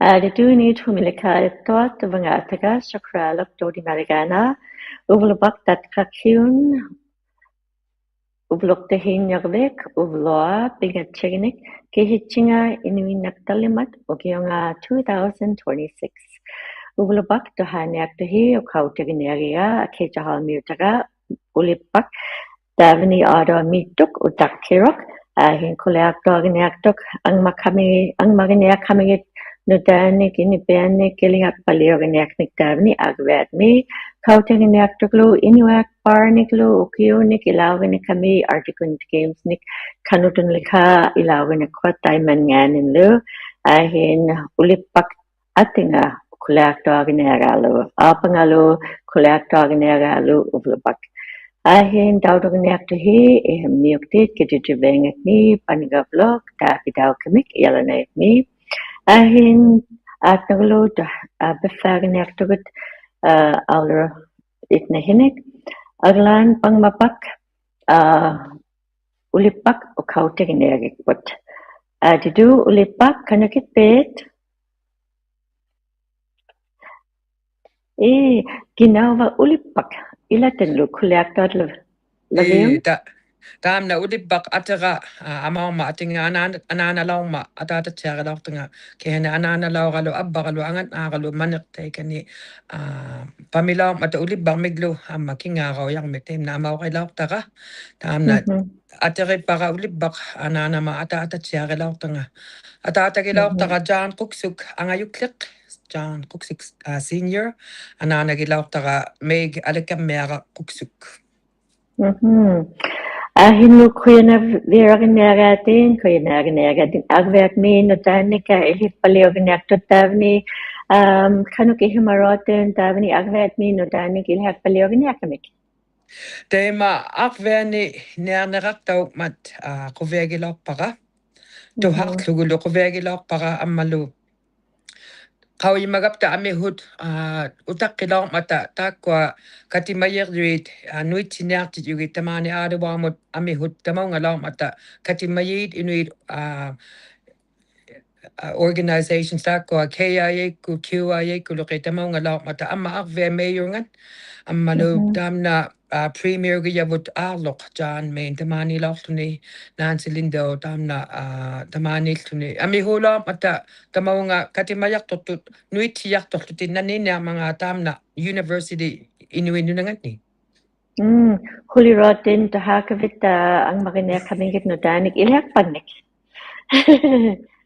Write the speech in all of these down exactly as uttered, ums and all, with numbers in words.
Aa, atuunit humilikaiqtuat, uvangataga Sakraluk Dodie Marigana, uvlupaq Tatqaqiun, uvluq Tahiinnarvik, uvlua Pingatjignik, Kihitjinga Inuinnaqtallimat, ukiunga two thousand twenty-six. Uvlupaq tuhaniaqtuhi uqautaginiagiga, Akija Holmiutaga, Ulipaq, Taavani Otto Miittuk, Utaqqiruq, aa, hin kuliaqtuaginiaqtuk, angmaqami-, angmaginiaqamigit nutaanik, inipianik, ilihaqpaliuginiaqnik taavani agviatmi, uqautaginiaqtuklu, inuiaqparniklu, ukiunik, ilauginikami, Arctic Winter Games-nik, kanutun lika, ilauginikua taimangaaninlu, aa, hin Ulipaq Atinga kuliaqtuaginiagalu, Apangalu kuliaqtuaginiagalu, uvlupaq. Aa, hin tautuginiaqtuhi, iham miuktit, Kititiviangatni, Panigavluk, Taapitaukamik, Yellowknife-mi. Aa, hin atnagulu, aa, piffaginiaqtugut, aa, Aulur Itnahinik, Aglan Pangmapaq, aa, Ulipaq uqautaginiagikput. Aa, atidu Ulipaq, kanukitpit? Ii, ginauva Ulipaq, ilatanlu kuliaqtuat la-, lavium? Ii, ta-, taamna Ulipaq Atira, aa, amauma Atinga anaan-, anaanalaurma ataatattiarilauqtunga, kihani anaanalauralu, avvaralu, angatnaaralu, maniqtaikani, aa, pamilaurmata Ulipaqmiglu, amma kingaaraujarmik, taimna amaurilauqtara, taamna Mhm. Atirippara Ulipaq anaanama ataatattiarilauqtunga. Ataatagilauqtara Mhm. John Quksuk angajukliq, John Quksuk, aa, Senior, anaanagilauqtara Meg Alikammiara Quksuk. Mhm. Aa, hinlu kujanaq viiraginiagaatin, kujanaq viiraginiagaatin, agviatmi nutaanik ilihaqpaliuginiaqtut taavani, am, kanuk ihimaruutin taavani agviatmi nutaanik ilihaqpaliuginiaqamik? Taima agviani niarniraqtaurmat, aa, quviagilauqpara. Mhm. Tuhaqługulu quviagilauqpara ammalu qaujimagapta amihut, aa, utaqqilaurmata taakkua katimajirjuit, aa, nuitsiniaqtijugit tamaani Aatuvaamut amihut tamaungalaurmata katimajiit inuit, aa, aa, organizations taakkua K I A-kkut, Q I A-kkuluqit tamaungalaurmata amma agvia mayor-ngat, ammalu Mhm. taamna, aa, premier-gijavut Aarluk, John Mayne tamaanilauqłuni, Nancy Lindo taamna, aa, tamaaniiłłuni. Amihuulaurmata tamaunga katimajaqtuqtut, nuitsijaqtuqłutik naniiniarmangaat taamna university inuit nunangatni. Mm, huliruutin tuhaqavit, aa, angmaginiaqamigit nutaanik ilihaqpangnik?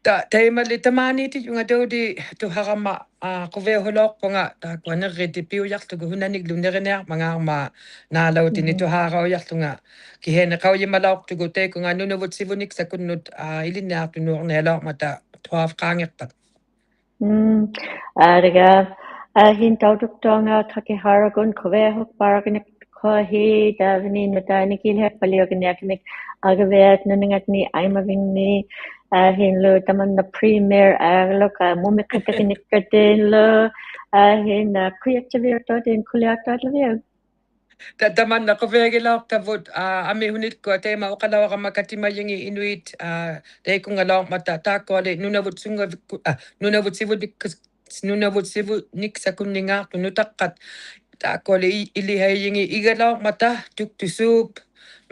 Ta-, taimali tamaaniitijunga Dodie tuharama, aa, quviahulauqpunga taakkua nirritit piujaqługu hunaniglu niriniarmangaarma naalautini Mhm. tuharaujaqłunga. Kihani qaujimalauqtugu taikunga Nunavut Sivuniksakkunnut, aa, ilinniaqtunuurnialaurmata twelve qaangiqpat. Mm, ariga, aa, hin tautuktuunga Kakihara-kkun quviahukparaginik kuahi taavani nutaanik ilihaqpaliuginiaqamik agviat nunangatni aimavingni, aa, hinlu tamanna premier Aarluk, aa, mumiqataginiqattinlu, aa, hin, aa, kujattiviuqtuutin kuliaqtuat lavium. Ta-, tamanna quviagilauqtavut, aa, amihunikkua taima uqalaurama katimajingi inuit, aa, taikungalaurmata taakkuali Nunavut Sungavikku-, aa, Nunavut Sivunikkus-, Nunavut Sivuniksakkunningaaqtut nutaqqat. Taakkuali i-, ilihajingi igalaurmata tuktusuup,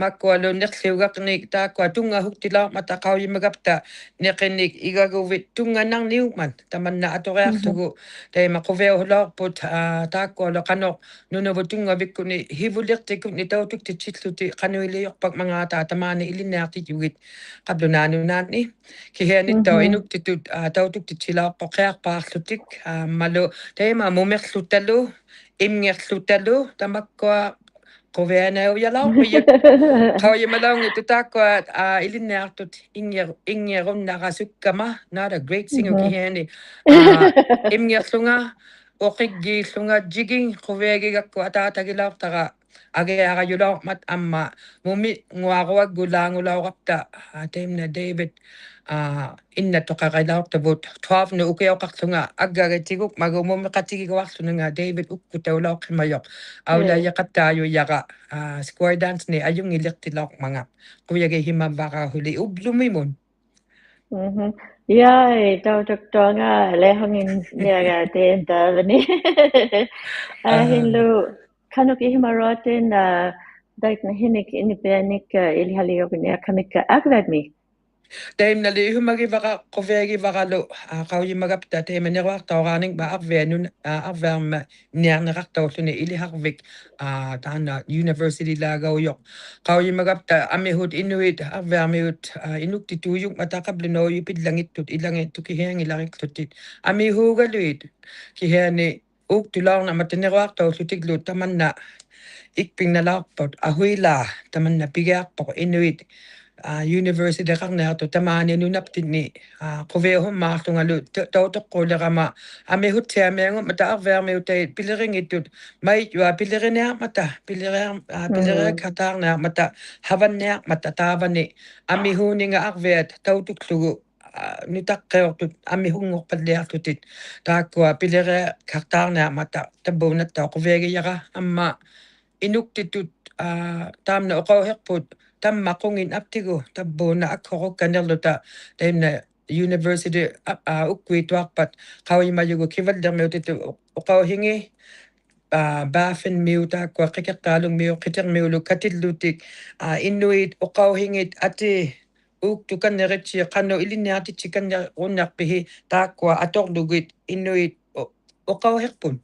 makkualu niqłiugaqnik taakkua tunngahuktilaurmata qaujimagapta niqinik igaguvit tunnganarniungmat. Tamanna aturiaqługu Mhm. taima quviahulauqput, aa, taakkualu qanuq Nunavut Tunngavikkuni hivuliqtikkunni tautuktittiłłutik qanuiliuqpakmangaata tamaani ilinniaqtijugit qablunaat nunaanni. Kihianittauq Mhm. inuktitut, aa, tautuktittilauqquqiaqpaaqłutik, aa, ammalu taima mumiqłutalu, imngiqłutalu, tamakkua quvianaujalauqpijut. Qaujimalaunngittuq taakkua, aa, ilinniaqtut imngir-, imngirunnarasukkama, not a great singer Mhm. kihiani. Aa, imngiqłunga, uqiggiiłłunga, jigging, quviagigakku ataatagilauqtara, agiarajulauqmat amma, muminnguaruaggulaangulaurapta, aa, taimna David, aa, innattuqarilauqtavut, twelve-nut ukiuqaqłunga, aggagitigukmagu mumiqatigiguaqłunanga David ukkutaulauqhimajuq, aulajiqattaajujara, aa, square dance-ni ajunngiliqtilauqmanga, quviagihimavara huli ublumimut. Mhm. Yay, tautuktuanga, lihhungin niaga tin tavani. Ahinlu, kanuk ihumaruatin, ah, taikna hinik inipianik, ah, ilihaliugniakamik agveatmi. Taimnali ihumagivara, quviagivaralu, ah, qaujimagapta, taima niruaqtauraaningmat arvianun, ah, arviarma niarniraqtaulluni iliharvik, ah, taanna university-laagaujuq. Qaujimagapta amihut inuit arviarmiut, ah, inuktituujungmata qablunaujupillangittut, ilangittukihiangilariklutit. Amihuugaluit, kihiani uuktulaurnamata niruaqtaullutiglu tamanna ikpingnalaaqput, ahuilaa, tamanna pigiaqpuq inuit, ah, university-qarniaqtut tamaani nunaptinni, ah, quviahummaarlungalu ta-, tautuqquulirama amihuttiamiangummata arviarmiutait piliringittut, maijjua piliriniarmata, piliriar-, ah, piliriakataarniarmata, havanniarmata taavani amihuuninga arviat tautuklugu, ah, nutaqqiuqtut amihunnguqpalliaqtutit, taakkua piliriakataarniarmata tavvuunattauq quviagijara amma inuktitut, ah, taamna uqauhiqput tamma qungin aptigu tavvuuna akhuqukkanirluta taimna university, ah, ah, ukkuituaqpat qaujimajugut kivallirmiutitut uqauhingi, ah, Baffinmiut taakkua Qikiqtaalungmiut Qitirmiulu katillutik, ah, inuit uqauhingit ati uuktukanniritsi qanuq ilinniaqtitsikanniarunniqpihi taakkua aturlugit inuit u-, uqauhiqput.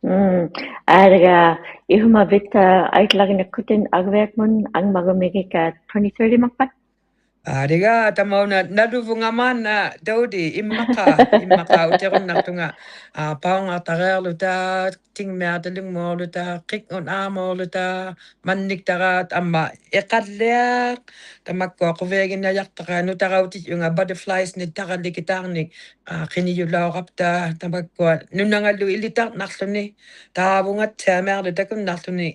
Mm. Aalaga ihumavit, ah, aitlagniqqutin agviatmun angmagumigik, ah, twenty thirty-makpat? Aalaga tamauna naluvunga maanna taudi immaqa, immaqa utirunnaqtunga, ah, paungaqtariaqluta, tingmiaqtalungmuuqluta, qikngunaamuuqluta, manniktaraat amma iqalliaq, tamakkua quviaginnajaqtara nutarautijunga butterflies-nik tarallikitaarnik, ah, qinijulaurapta, tamakkua nunangalu ilitarnaqłuni, taavungattiamiaqłuni takunnaqłuni,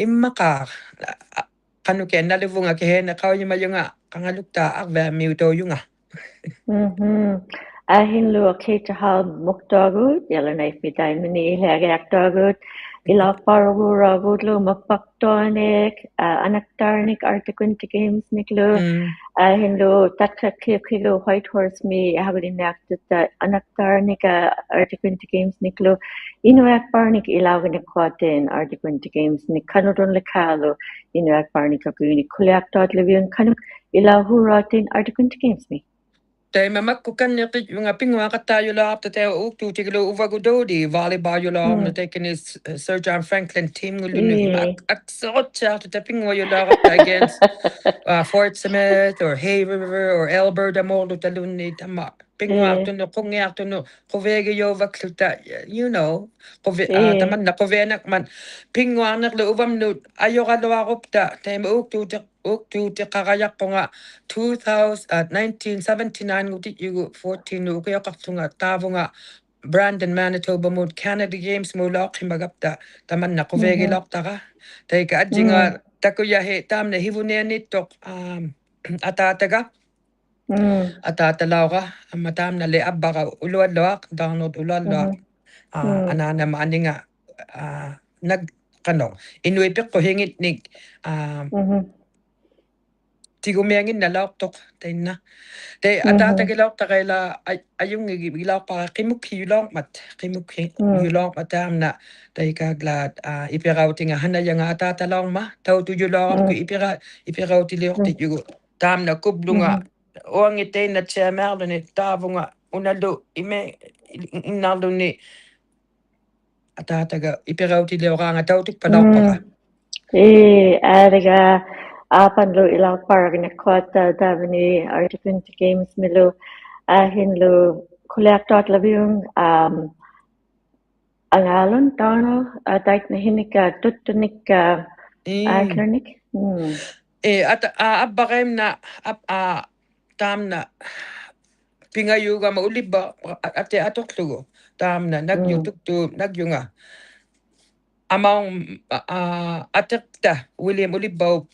immaqa, ah, qanukiaq naluvunga kihiani qaujimajunga, qangaluktaaq arviarmiutaujunga. Mhm. Ahinlu Kate Hall muktuagut, Yellowknife-mi taimani iliagiaqtuagut, ilauqparuguurauguullu mapaqtuanik, ah, anaktaarnik Arctic Winter Games-niklu, mm, ahinlu tatkakkiukigu Whitehorse-mi ahulinniaqtutta anaktaarnik, ah, Arctic Winter Games-niklu, inuiaqpaarnik ilaugniqquatin Arctic Winter Games-nik kanurunlikaalu inuiaqpaarnik akuini kuliaqtautliviun kanuk ilauhuuruatin Arctic Winter Games-mi. Taima makkukkanniqtijunga pinnguaqattaajulaurapta taima uuktuutiglu uvagut taudi volleyball-julaurunga, mm, taikani S-, Sir John Franklin team-ngullu, mm, ima ak-, aksurutsiaqtuta pinnguajulaurapta against, uh, Fort Smith or Hay River or Alberta-muurlutaluunniit tama pinnguaqtunut, mm, qungiaqtunut, quviagijauvakłuta, you know, quvi-, uh, mm, tamanna quvianaqmat pinnguarniqłu uvamnut ajuraluarupta, taima uuktuuti-, uuktuutiqarajaqpunga two thousand, uh, nineteen seventy-nine-ngutijjugu fourteen-nut ukiuqaqłunga taavunga Brandon, Manitoba-mut Canada Games-mullu auqhimagapta tamanna quviagilauqtara. Mm-hmm. Taika ajjinga, mm, takujahi taamna hivunianiittuq, um, ataataga. Mm. Ataatalaura, amma taamnali avvara ulualluaq, Donald ulualluaq. Mm-hmm. Ah, mm, anaanama aninga, ah, nag-, qanuq, inuit piqquhingitnik, ah, mm-hmm, tigumianginnalauqtuq tainna. Tai, mm-hmm, ataatagilauqtara ilaa aj-, ajunngigilauqpara qimukkijulaurmat, qimukki-, mm, julaurmat taamna, taikaglaat, ah, ipirautinga hanajanga ataatalaurma, tautujulaurarku, mm, ipira-, ipirautiliuqtijjugu. Taamna kuplunga, mm-hmm, uangi tainna tiamiaqłuni taavunga unalu imi-, innarluni ataataga ipirautiliuraanga tautukpalauqpara. Mm. Ii, aalaga aapanlu ilauqparagniqquat taavani Arctic Winter Games-milu, aahinlu kuliaqtautliviung, um, angaalun taanna, ah, taikna hinik, ah, tuttunik, ah, ii, aitlurnik. Mm. Ii, ata-, ah, avvaraimna, av-, ah, taamna pingajuugama Ulivva, a-, ati atuqługu. Taamna nagyu, mm, tuktuup nagyunga. Amaung, ah, ah, atiqta William Ulivvaup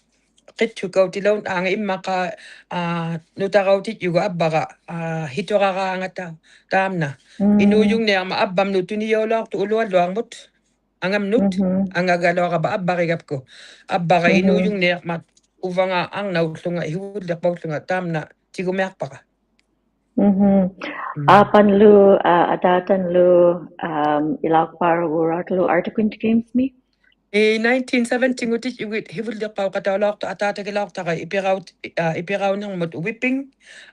qithukautilaungaanga immaqa, ah, nutarautijjugu avvara, ah, hituraraangata taamna. Mm. Inuujungniarmat avvamnut tunijaulauqtuq ulualluarmut. Angamnut, mm-hmm, angagaluarama avvarigapku. Avvara, mm-hmm, inuujungniarmat uvanga arnaullunga, hivulliqpaullunga taamna ᑎᒍᒥᐊᖅᐸᕋ. Mm-hmm. Mm. ᐋᕙᓪᓗ, ᐋ, ᐊᑖᑕᓪᓗ, um, ᐃᓚᐅᖅᐹᕈᒍᓚᐅᖅᑐᓗ Arctic Winter Games-ᒥ? ᐄ nineteen seventy-ᖑᑎᑦ ᐃᕕᑦ ᓯᕗᓪᓕᖅᐸᐅᖃᑕᐅᓚᐅᖅᑐᖅ ᐊᑖᑕᒋᓚᐅᖅᑕᕋ ᐃᐱᕋᐅᑦ-, ᐋ, ᐃᐱᕋᐅᓂᕐᒧᑦ whipping,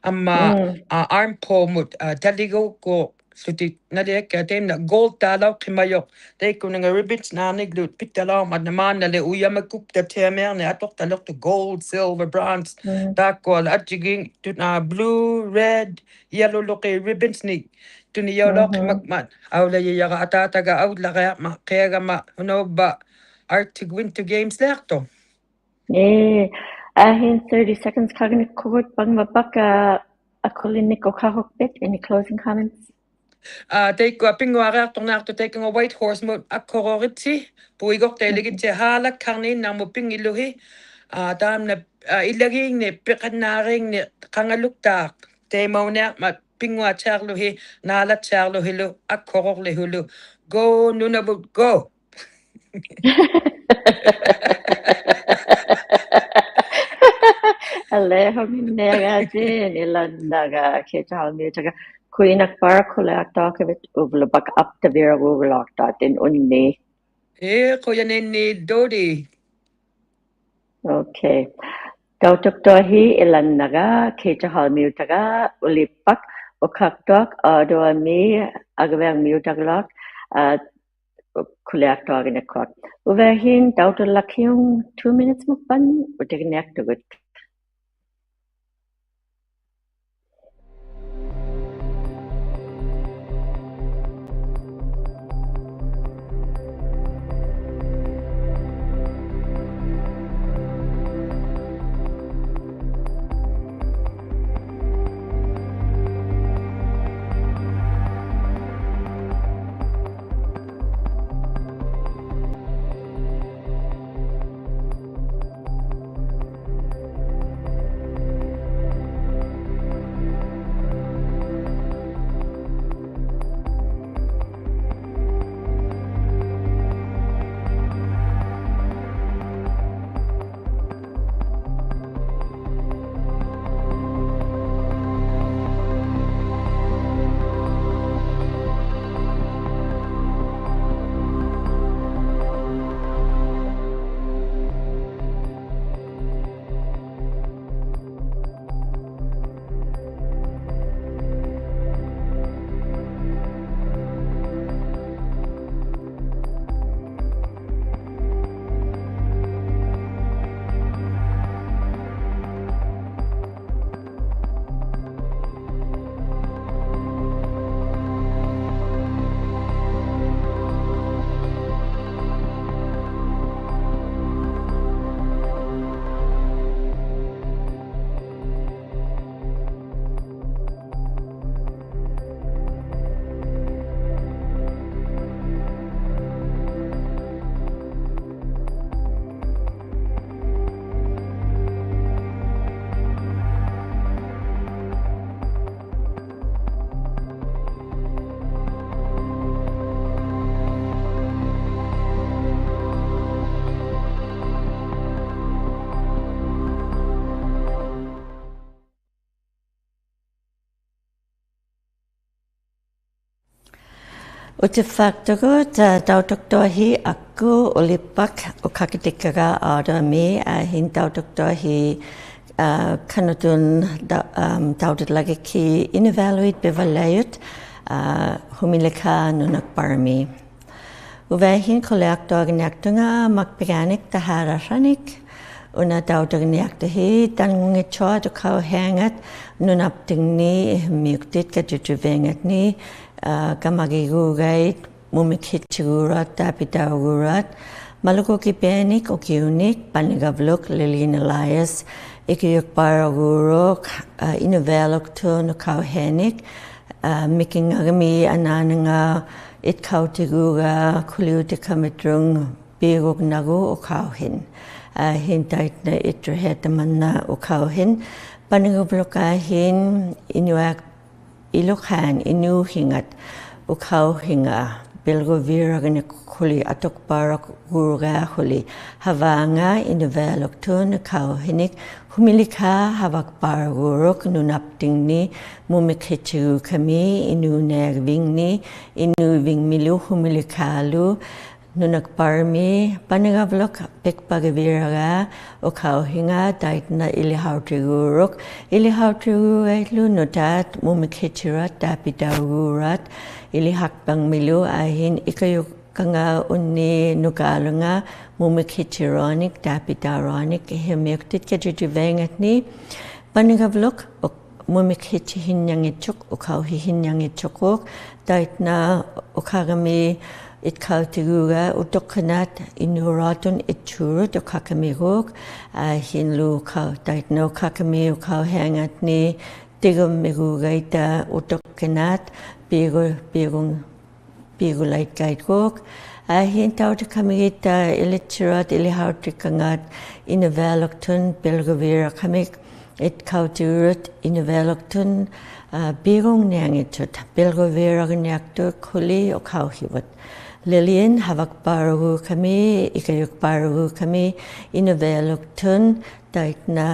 ᐊᒻᒪ, mm, ᐋ, arm pull-ᒧᑦ, ᐋ, ᑕᓕᒍᒃᑯᖅᖢᑎᒃ ᓇᓕᐊᒃᑲ ᑕᐃᒪᓐᓇ gold-ᑖᓚᐅᖅᓯᒪᔪᖅ. ᑕᐃᒃᑯᓂᖓ ribbons-ᓈᕐᓂᒡᓗ ᐱᑕᓚᐅᕐᒪᑦ ᓇᒫᓐᓇᓕ ᐅᔭᒪᒃᑯᑉᑕ ᑎᐊᒥᐊᕐᓂ ᐊᑐᖅᑕᓕᖅᑐᖅ gold, silver, bronze. Mm. ᑖᒃᑯᐊᓗ ᐊᔾᔨᒌᖅᑐᑦ, ᐋ, blue, red, yellow-ᓗᖅᑭ ribbons-ᓂᒃ ᑐᓂᔭᐅᓚᐅᖅᓯᒪᖕᒪᑦ. Mm-hmm. ᐊᐅᓚᔨᔭᕋ ᐊᑖᑕᒐ ᐊᐅᓪᓚᕆᐊᕐᒪᑦ ᕿᐊᒐᒪ ᐅᓇᐅᕝᕙ Arctic Winter Games-ᓕᐊᖅᑐᖅ. ᐄ, ᐊ, ᐊᕼᐃᓐ thirty seconds ᖃᕆᓂᖅᑯᒍᑦ ᐸᖕᒪᕙᒃᑲ ᐊᑯᓕᓐᓂᒃᑯᑦ ᖃᕈᖅᐱᑦ, any closing comments? ᐋ, ᑕᐃᒃᑯᐊ ᐱᙳᐊᕆᐊᖅᑐᕐᓂᐊᖅᑐᖅ ᑕᐃᑲᙳ Whitehorse-ᒧᑦ ᐊᒃᓱᕈᕆᑦᓯ, ᐳᐃᒍᖅᑕᐃᓕᒋᑦᓯ ᓵᓚᒃᓴᕐᓂᓐᓇᕐᒧᑦ ᐱᙱᓗᓯ, ᐋ, ᑕᒪᓐᓇ, ᐋ, ᐃᓚᒌᖕᓂ, ᐱᖃᓐᓇᕆᖕᓂ, ᖃᖓᓗᒃᑖᖅ, ᑕᐃᒪᐅᓂᐊᕐᒪᑦ ᐱᙳᐊᑦᓯᐊᕐᓗᓯ, ᓈᓚᑦᓯᐊᕐᓗᓯᓗ, ᐊᒃᓱᕈᕐᓕᓱᓗ, go, ᓄᓇᕗᑦ, go! ᐊᓕᓱᖏᓐᓂᐊᕋᔪᑦ ᐃᓚᓐᓇᒐ ᑭᑕᐅᒥᐅᑕᒐ ᑯᐃᓇᖅᐸᕋ ᑯᓕᐊᖅᑐᐊᖅᑭᕕᑦ ᐅᕝᕙᓗ ᐸᒃᑲ ᐊᑉᑕᕕᕋᒍᓗᐊᖅᑐᐊᑦ ᐅᓐᓃ. ᐄ, ᖁᔭᓐᓇᓕ ᑐᓕ. Okay. ᑕᐅᑐᒃᑐᐊᕼᐃ ᐃᓚᓐᓇᒐ ᑭᑕᐅᒥᐅᑕᒐ ᐅᓕᖅᐸᒃ ᐅᖃᖅᑐᐊᖅ ᐋᑐᕚᒥ ᐊᒐᕕᐊᕐᒥᐅᑕᕐᓗᐊᖅ, ᐋ, ᑯᓕᐊᖅᑐᐊᕆᓂᖅᑯᖅ. ᐅᕕᐊᕼᐃᓐ ᑕᐅᑐᓚᖅᑭᐅᖕ two minutes-ᒧᖅᐸᓐ ᐅᑎᒋᓂᐊᖅᑐᒍᑦ. ᐅᑎᕙᒃᑐᒍᑦ, ᐋ, ᑕᐅᑐᒃᑐᐊᕼᐃ ᐊᒃᑯ ᐅᓕᖅᐸᒃ ᐅᖃᕿᑎᒃᑲᒐ ᐋᑐᕚᒥ, ᐊᕼᐃᓐ ᑕᐅᑐᒃᑐᐊᕼᐃ, ᐋ, ᑲᓄᑐᓐ ᑕ-, ᐊᒻ, ᑕᐅᑐᓚᒋᒃᑭ ᐃᓄᕚᓗᐃᑦ ᐱᕙᓪᓚᐃᑦ, ᐋ, ᓱᒥᓕᖅᑲ ᓄᓇᒃᐸᕐᒥ. ᐅᕕᐊᕼᐃᓐ ᑯᓕᐊᖅᑐᐊᕆᓂᐊᖅᑐᖓ ᒪᒃᐱᒑᓂᒃ ᑕᓵᕋᕐᕋᓂᒃ. ᐅᓇ ᑕᐅᑐᕆᓂᐊᖅᑐᐊᕼᐃ ᑕᓐᖑᙱᑦᓱᐊᑦ ᐅᖃᐅᓯᐊᖓᑦ ᓄᓇᑉᑎᖕᓂ ᐃᕼᐃᒥᐅᒃᑎᑦ ᑲᑐᑐᕕᖓᖕᓂ, ᐋ, ᑲᒪᒋᒎᒐᐃᑦ, ᒧᒥᒃᓯᑦᓯᒎᓗᐊᑦ, ᑖᐱᑕᐅᒎᓗᐊᑦ, ᒪᓗᒎᖅ ᑭᐱᐊᓂᒃ ᐅᑭᐅᓂᒃ, ᐸᓂᒐᕗᓪᓗᒃ, ᓕᓕᓐ ᐊᓚᐃᐊᔅ, ᐃᑭᔪᒃᐸᕋᒎᓗᒃ, ᐋ, ᐃᓄᕕᐊᓗᒃᑐᑦ ᐅᖃᐅᓯᐊᓂᒃ, ᐋ, ᒥᑭᙵᕐᒥ ᐊᓈᓇᖓ ᐃᒃᑲᐅᑎᒎᒐ ᑯᓕᐅᑎᒃᑲᒥᑐᖅ ᐱᒍᖕᓇᒍ ᐅᖃᐅᓯᖏᓐ. ᐊᕼᐃᓐ ᑕᐃᓐᓇ ᐃᑦᑐᕼᐃᐊ ᑕᒪᓐᓇ ᐅᖃᐅᓯᖏᓐ. ᐸᓂᒐᕗᓪᓗᒃ ᐊᕼᐃᓐ ᐃᓄᐊᒃ ᐃᓗᖅᑲᓐ ᐃᓅᓯᖓᑦ ᐅᖃᐅᓯᖓ ᐱᓪᒍᕕᕋᖕᓂᖅᑯᓗᒃ ᐊᑐᖅᐸᕋᒃᑯᓗᒃ. ᕼᐊᕼᐊ ᕼᐅᓕ ᕼᐊᕙᖓ ᐃᓄᕚᓗᒃᑐᓐ ᖃᐅᔨᓂᒃ ᕼᐅᒥᓕᒃᓵᖅ ᕼᐊᕙᒃᐸᕋᒃᑯᓗᒃ ᓄᓇᑉᑎᖕᓂ ᒧᒥᒃᓯᑎᒍᒃᑲᒥ ᐃᓅᓂᐊᕕᖕᓂ ᐃᓅᕕᖕᒥᓗ ᕼᐅᒥᓕᒃᓵᓗ ᓄᓇᒃᐸᕋᒥ. ᐸᓂᕋᕗᓪᓗᒃ ᐱᒃᐸᕆᕕᕋᕋ ᐅᖃᐅᓯᖓ ᑕᐃᓐᓇ ᐃᓕᓴᐅᑎᒍᓗᒃ. ᐃᓕᓴᐅᑎᒍᒐᐃᓪᓗ ᓄᑖᑦ ᒧᒥᒃᓯᑎᕋᑦ ᑖᐱᑕᐅᒍᓗᒃ ᐃᓕᓴᖅᐸᖕᒥᓗ ᐊᐃ ᐃᑲᔪᒃᑲᖓ ᐅᓐᓃᑦ ᓄᑳᓗᖓ ᒧᒥᒃᓯᑎᕋᓂᒃ ᑖᐱᑕᐅᕋᓂᒃ. ᐃᕼᐃᒻᒥᐅᒃᑎᑦ ᑲᑎᑎᕕᖓᓐᓂ ᐸᓂᕋᕗᓪᓗᒃ ᒧᒥᒃᓯᑎᓯᓐᓂᐊᙱᑦᑐᖅ ᐅᖃᐅᓯᓯᓐᓂᐊᙱᑦᑐᖅ. ᑕᐃᓐᓇ ᐅᖃᕋᒥ ᐃᒃᑲᐅᑎᒍᒐ ᐅᑐᖅᑭᓇᑦ ᐃᓅᓚᐅᖅᑐᓐ ᐃᑦᑑᓗᒃ ᐅᖃᕋᒥᒎᖅ. ᐊᐃᓐᓗ ᖃ ᑕᐃᓐᓇ ᐅᖃᕋᒥ ᐅᖃᐅᓯᐊᖓᓐᓂ ᑎᒍᒻᒥᒍᒐᐃᑦᑕ ᐅᑐᖅᑭᓇᑦ ᐱᒍ ᐱᒍ ᐱᒍᓚᐃᒃᑲᐃᒎᖅ. ᐊᐃᓐ ᑕᐅᑐᖃᕐᒥᒃ ᑕ ᐃᓕᑦᑎᕋᑦ ᐃᓕᓴᐅᑎᖃᖓᑦ ᐃᓄᕚᓗᒃᑐᓐ ᐱᓪᒍᕕᕋᖃᕐᒥᒃ ᐃᒃᑲᐅᑎᒍᓗᒃ ᐃᓄᕚᓗᒃᑐᓐ ᐱᒍᖕᓂᐊᙱᑦᑐᑦ ᐱᓪᒍᕕᕋᖕᓂᐊᖅᑐᖅ ᖁᓕ ᐅᖃᐅᓯᕗᑦ. ᓕᓕᐊᓐ ᕼᐊᕙᒃᐸᕋᒍᒃᑲᒥ ᐃᑲᔪᒃᐸᕋᒍᒃᑲᒥ ᐃᓄᕚᓗᒃᑐᓐ ᑕᐃᓐᓇ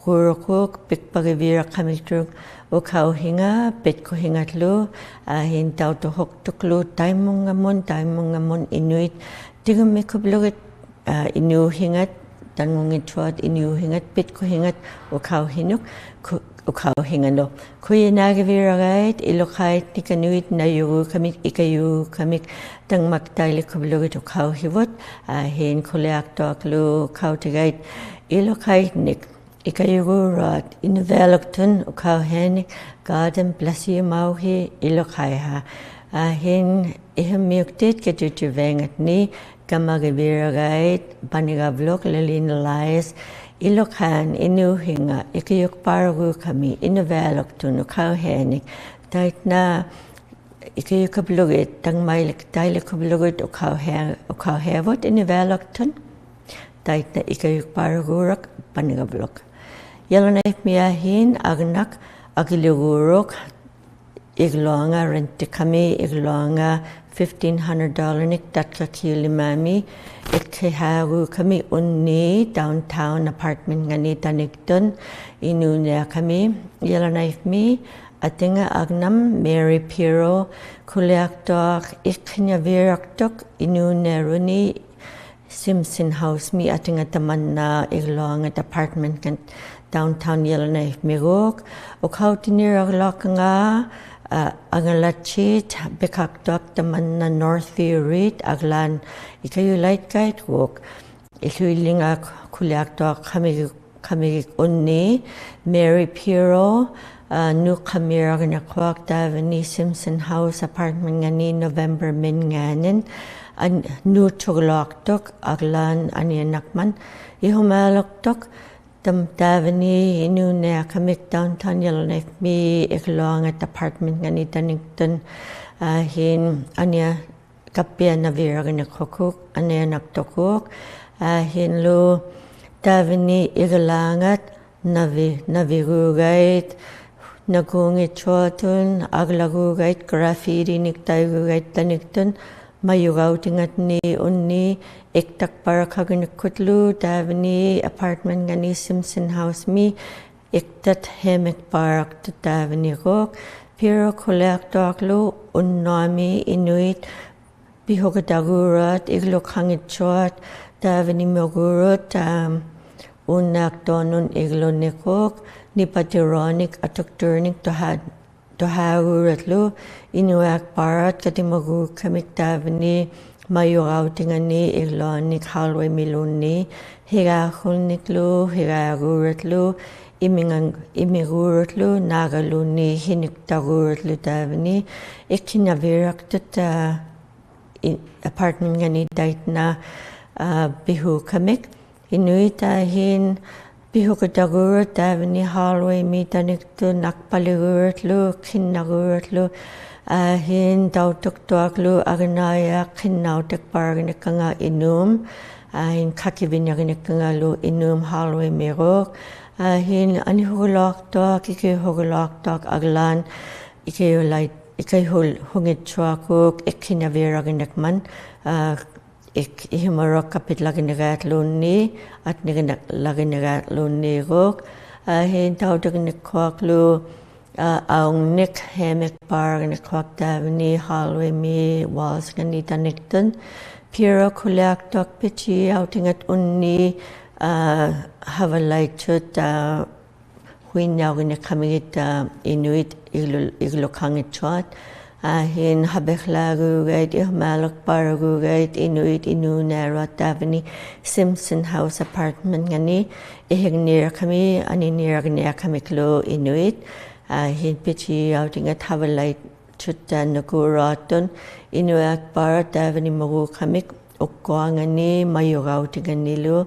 ᖁᓗᒃ ᐱᒃᐸᕆᕕᕋᖃᕐᒥᒃᑐᖅ ᐅᖃᐅᓯᖓ ᐱᑦᑯᓯᖓᓗ ᐊᐃᓐ ᑕᐅᑐᖅᑐᖅ ᑕᐃᒪᙵᒧᑦ ᑕᐃᒪᙵᒧᑦ ᐃᓄᐃᑦ ᑎᒍᒻᒥᒃᑯᓗᒍ ᐃᓅᓯᖓᑦ ᑕᖑᙱᑦᑐᐊᑦ ᐃᓅᓯᖓᑦ ᐱᑦᑯᓯᖓᑦ ᐅᖃᐅᓯᓄᒃ ᐅᖃᐅᓯᖓᓄᒃ. ᖁᔭᓐᓇᕆᕕᕋᒐᐃᑦ ᐃᓗᖃᐃᑦ ᓂᑲᓄᐃᑦ ᓇᔪᒍᒃᑲᒥᒃ ᐃᑲᔪᒍᒃᑲᒥᒃ ᑕᖕᒪᒃᑕᐃᓕᒃᑯᓗᒍ ᐅᖃᐅᓯᕗᑦ. ᐊᐃᓐ ᖁᓕᐊᖅᑐᐊᓗᒃ ᖃᐅᑎᒍᒐᐃᑦ ᐃᓗᖃᐃᓐᓂᒃ ᐃᑲᔪᒍᓗᐊᑦ ᐃᓄᕚᓗᒃᑐᓐ ᐅᖃᐅᓯᓂᒃ God and bless you ᒪᐅᓯ ᐃᓗᖃᐃᓴ. ᐊᐃᓐ ᐃᕼᐃᒻᒥᐅᒃᑎᑦ ᑲᑎᑎᕕᖓᓐᓂ ᑲᒪᒋᕕᕋᒐᐃᑦ ᐸᓂᕋᕗᓪᓗᒃ ᓕᓕᐊᓐ ᓚᐃᔅ ᐃᓗᖃᐃᓐ ᐃᓅᓯᖓ ᐃᑲᔪᒃᐸᕋᒍᒃᑲᒥ ᐃᓄᕚᓗᒃᑐᓐ ᐅᖃᐅᓯᓂᒃ ᑕᐃᓐᓇ ᐃᑲᔪᒃᑯᓗᒍ ᑕᖕᒪᐃᓕᒃᑕᐃᓕᒃᑯᓗᒍ ᐅᖃᐅᓯ ᐅᖃᐅᓯᕗᑦ ᐃᓄᕚᓗᒃᑐᓐ ᑕᐃᓐᓇ ᐃᑲᔪᒃᐸᕋᒍᓗᒃ ᐸᓂᕋᕗᓪᓗᒃ. Yellowknife-ᒥ ᐊᐃᓐ ᐊᕐᓇᒃ ᐊᑭᓗᒍᓗᒃ ᐃᒡᓗᐊᖓ ᕆᓐᑎᒃᑲᒥ ᐃᒡᓗᐊᖓ fifteen hundred dollar-ᓂᒃ ᑕᑦᑲᑭᐅᓕᒫᒥ ᐃᒃᓯᓵᒍᒃᑲᒥ ᐅᓐᓃᑦ downtown apartment-ᖓᓂ ᑕᓂᒃᑐᓐ ᐃᓅᓂᐊᖅᑲᒥ. Yellowknife-ᒥ ᐊᑎᖓ ᐊᕐᓇᒪ Mary Pirro ᖁᓕᐊᖅᑐᐊᖅ ᐃᒃᓯᓐᓂᐊᕕᕋᖅᑐᖅ ᐃᓅᓂᐊᕐᓗᓂ Simpson House-ᒥ ᐊᑎᖓ ᑕᒪᓐᓇ ᐃᒡᓗᐊᖓᑦ apartment-ᖓᑦ downtown Yellowknife-ᒥᒎᖅ. ᐅᖃᐅᑎᓂᕋᓗᐊᖅᑲᖓ ᐊ ᐊᖓᓚᑦᑎ ᐱᖃᖅᑐᐊᖅ ᑕᒪᓐᓇ Northview Reed ᐊᒡᓛᓐ ᐃᑲᔪᓚᐃᒃᑲᐃᒎᖅ. ᐃᓱᐃᓕᖓ ᖁᓕᐊᖅᑐᐊᖅ ᖃᒥᒋ ᖃᒥᒋᒃ ᐅᓐᓃᑦ Mary Pirro ᐊ ᓅᒃᖃᒻᒥᕋᖕᓂᖅᑯᐊᖅ ᑕᕝᕙᓂ Simpson House apartment-ᖓᓂ November-ᒥᑦ ᖓᓂ ᐊᓐ ᓅᑐᕐᓗᐊᖅᑐᖅ ᐊᒡᓛᓐ ᐊᓂᐊᓇᖅᒪᑦ ᐃᓱᒫᓗᒃᑐᖅ ᑕᒻ ᑕᕝᕙᓂ ᐃᓅᓂᐊᖅᑲᒥᒃ downtown Yellowknife-ᒥ ᐃᒡᓗᐊᖓᑦ apartment-ᖓᓂ ᑕᓂᒃᑐᓐ ᐊᐃᓐ ᐊᓂᐊ ᑲᑉᐱᐊᓇᕕᕋᖕᓂᖅᑯᒃ ᐊᓂᐊᓇᖅᑐᒎᖅ. ᐊᐃᓐᓗ ᑕᕝᕙᓂ ᐃᒡᓗᐊᖓᑦ ᓇᕕ ᓇᕕᒍᒐᐃᑦ ᓇᑯᙱᑦᑐᐊᑐᓐ ᐊᒡᓚᒍᒐᐃᑦ graffiti-ᓂᒃ ᑕᐃᒍᒐᐃᑦ ᑕᓂᒃᑐᓐ ᒪᔪᕋᐅᑎᖓᓐᓂ ᐅᓐᓃᑦ ᐃᒃᑕᖅᐸᕋᖃᕐᓂᖅᑯᓪᓗ ᑕᕝᕙᓂ apartment-ᖓᓂ Simpson House-ᒥ ᐃᒃᑕᑦ ᕼᐃᒥᒃᐸᕋᖅᑐᑦ ᑕᕝᕙᓂᒎᖅ. Pirro ᖁᓕᐊᖅᑐᐊᕐᓗ ᐅᓐᓄᐊᒥ ᐃᓄᐃᑦ ᐱᓱᑲᑕᒎᕋᑦ ᐃᒡᓗᖃᙱᑦᑐᐊᑦ ᑕᕝᕙᓂᒧᒎᕈᑦ ᐊᒻ ᐅᓐᓈᖅᑐᓄᑦ ᐃᒡᓗᓂᒎᖅ ᓂᐸᑎᕈᓂᒃ ᐊᑐᒃᑐᕐᓂᒃ ᑐᓵ ᑐᓵᒎᕋᕐᓗ ᐃᓄᐊᖅᐸᕋᑦ ᑲᑎᒧᒎᖅᑲᒥᒃ ᑕᕝᕙᓂ ᒪᔪᕋᐅᑎᖓᓂ ᐃᒡᓗᓂᒃ hallway-ᒥᓘᓐᓃᑦ ᓯᕋᖁᓐᓂᕐᓗ ᓯᕋᒎᕋᕐᓗ ᐃᒥᖓ ᐃᒥᒎᕋᕐᓗ ᓈᒐᓘᓐᓃᑦ ᓯᓂᒃᑕᒎᕋᕐᓗ ᑕᕝᕙᓂ ᐃᒃᓯᓐᓂᐊᕕᕋᖅᑐᑦ ᐊ ᐃ apartment-ᖓᓂ ᑕᐃᓐᓇ ᐊ ᐱᓱᑲᒥᒃ. ᐃᓄᐃᑦ ᐊᐃᓐ ᐱᓱᑲᑕᒎᕋᑦ ᑕᕝᕙᓂ hallway-ᒥ ᑕᓂᒃᑐᓐ ᐊᒃᐸᓕᒎᕋᕐᓗ ᐃᒃᓯᓐᓇᒎᕋᕐᓗ ᐊᐃᓐ ᑕᐅᑐᒃᑐᐊᕐᓗ ᐊᕐᓇᐃᔭᖅ ᐃᒃᓯᓐᓇᐅᑎᖅᐸᕋᖕᓂᖅᑲᖓ ᐃᓅᒻ ᐊᐃᓐ ᖃᑭᕕᓂᕐᓂᖅᑲᖓᓗ ᐃᓅᒻ hallway-ᒥᒎᖅ. ᐊᐃᓐ ᐊᓂᓱᒍᓗᐊᖅᑐᐊᖅ ᑭᑭᓱᒍᓗᐊᖅᑐᐊᖅ ᐊᒡᓛᓐ ᐃᑲᔪᓚᐃᑦ ᐃᑲᔪᓲᓕᕆᓐᓂᕐᒧᑦ ᐃᕿᓇᕕᓚᖏᓐᓂᒃ ᒪᓐ, ᐋ, ᐃᒃ-, ᐃᕼᐃᒪᓗᒃ ᑲᐱᓪᓚᖏᓐᓂᕋᓗᓐᓃᑦ, ᐊᓐᓂᕆᓐᓂᕋᓗᓐᓃᒎᖅ, ᐋ, ᕼᐃᓐ ᑕᐅᑐᖕᓂᒃᑯᐊᓗ, ᐋ, ᐊᐅᓐᓂᒃ, ᕼᐃᒥᒃ ᐹᓪᓚᖕᓂᒃᑯᐊᖅ ᑕᕝᕙᓂ, hallway-ᒥ, walls-ᖓᓂ ᑕᓂᒃᑐᓐ, ᐱᐅᕈ ᑯᓕᐊᖅᑐᐊᖅ ᐱᑦᓯᐊᖅᑎᖓᑦ ᐅᓐᓃᑦ, ᐋ, ᕼᐊᕙᓚᐃᑦᓱᑦ, ᐋ, ᕼᐅᐃᓐᓇᐅᖏᓐᓂᖅᑲᒥᖏᑦ, ᐋ, ᐃᓄᐃᑦ ᐃᒡᓗ-, ᐃᒡᓗᖃᙱᑦᑐᐊᑦ. ᐋ, ᕼᐃᓐ ᕼᐊᐱᖅᓚᒎᖅ, ᐃᕼᒪᓗᒃ ᐸᕈᒎᖅ, ᐃᓄᐃᑦ ᐃᓅᓇᓗᐊᖅ ᑕᕝᕙᓂ Simpson House apartment-ᖓᓂ, ᐃᕼᐃᖕᓂᕋᖅᑲᒥᒃ, ᐊᓂᓂᕋᖏᓂᐊᖅᑲᒥᒃᓗ ᐃᓄᐃᑦ. ᐋ, ᕼᐃᓐ ᐱᑦᓯᐊᖅᑎᖓᑦ ᕼᐊᕙᓚᐃᑦᓱᑦᑕ ᓄᑯᓗᐊᖅᑐᖅ, ᐃᓄᐊᒃᐸᓗᒃ ᑕᕝᕙᓂ ᒪᒍᖃᒥᒃ, ᐅᒃᑯᐊᖓᓂ, ᒪᔪᕋᐅᑎᖓᓂᓗ,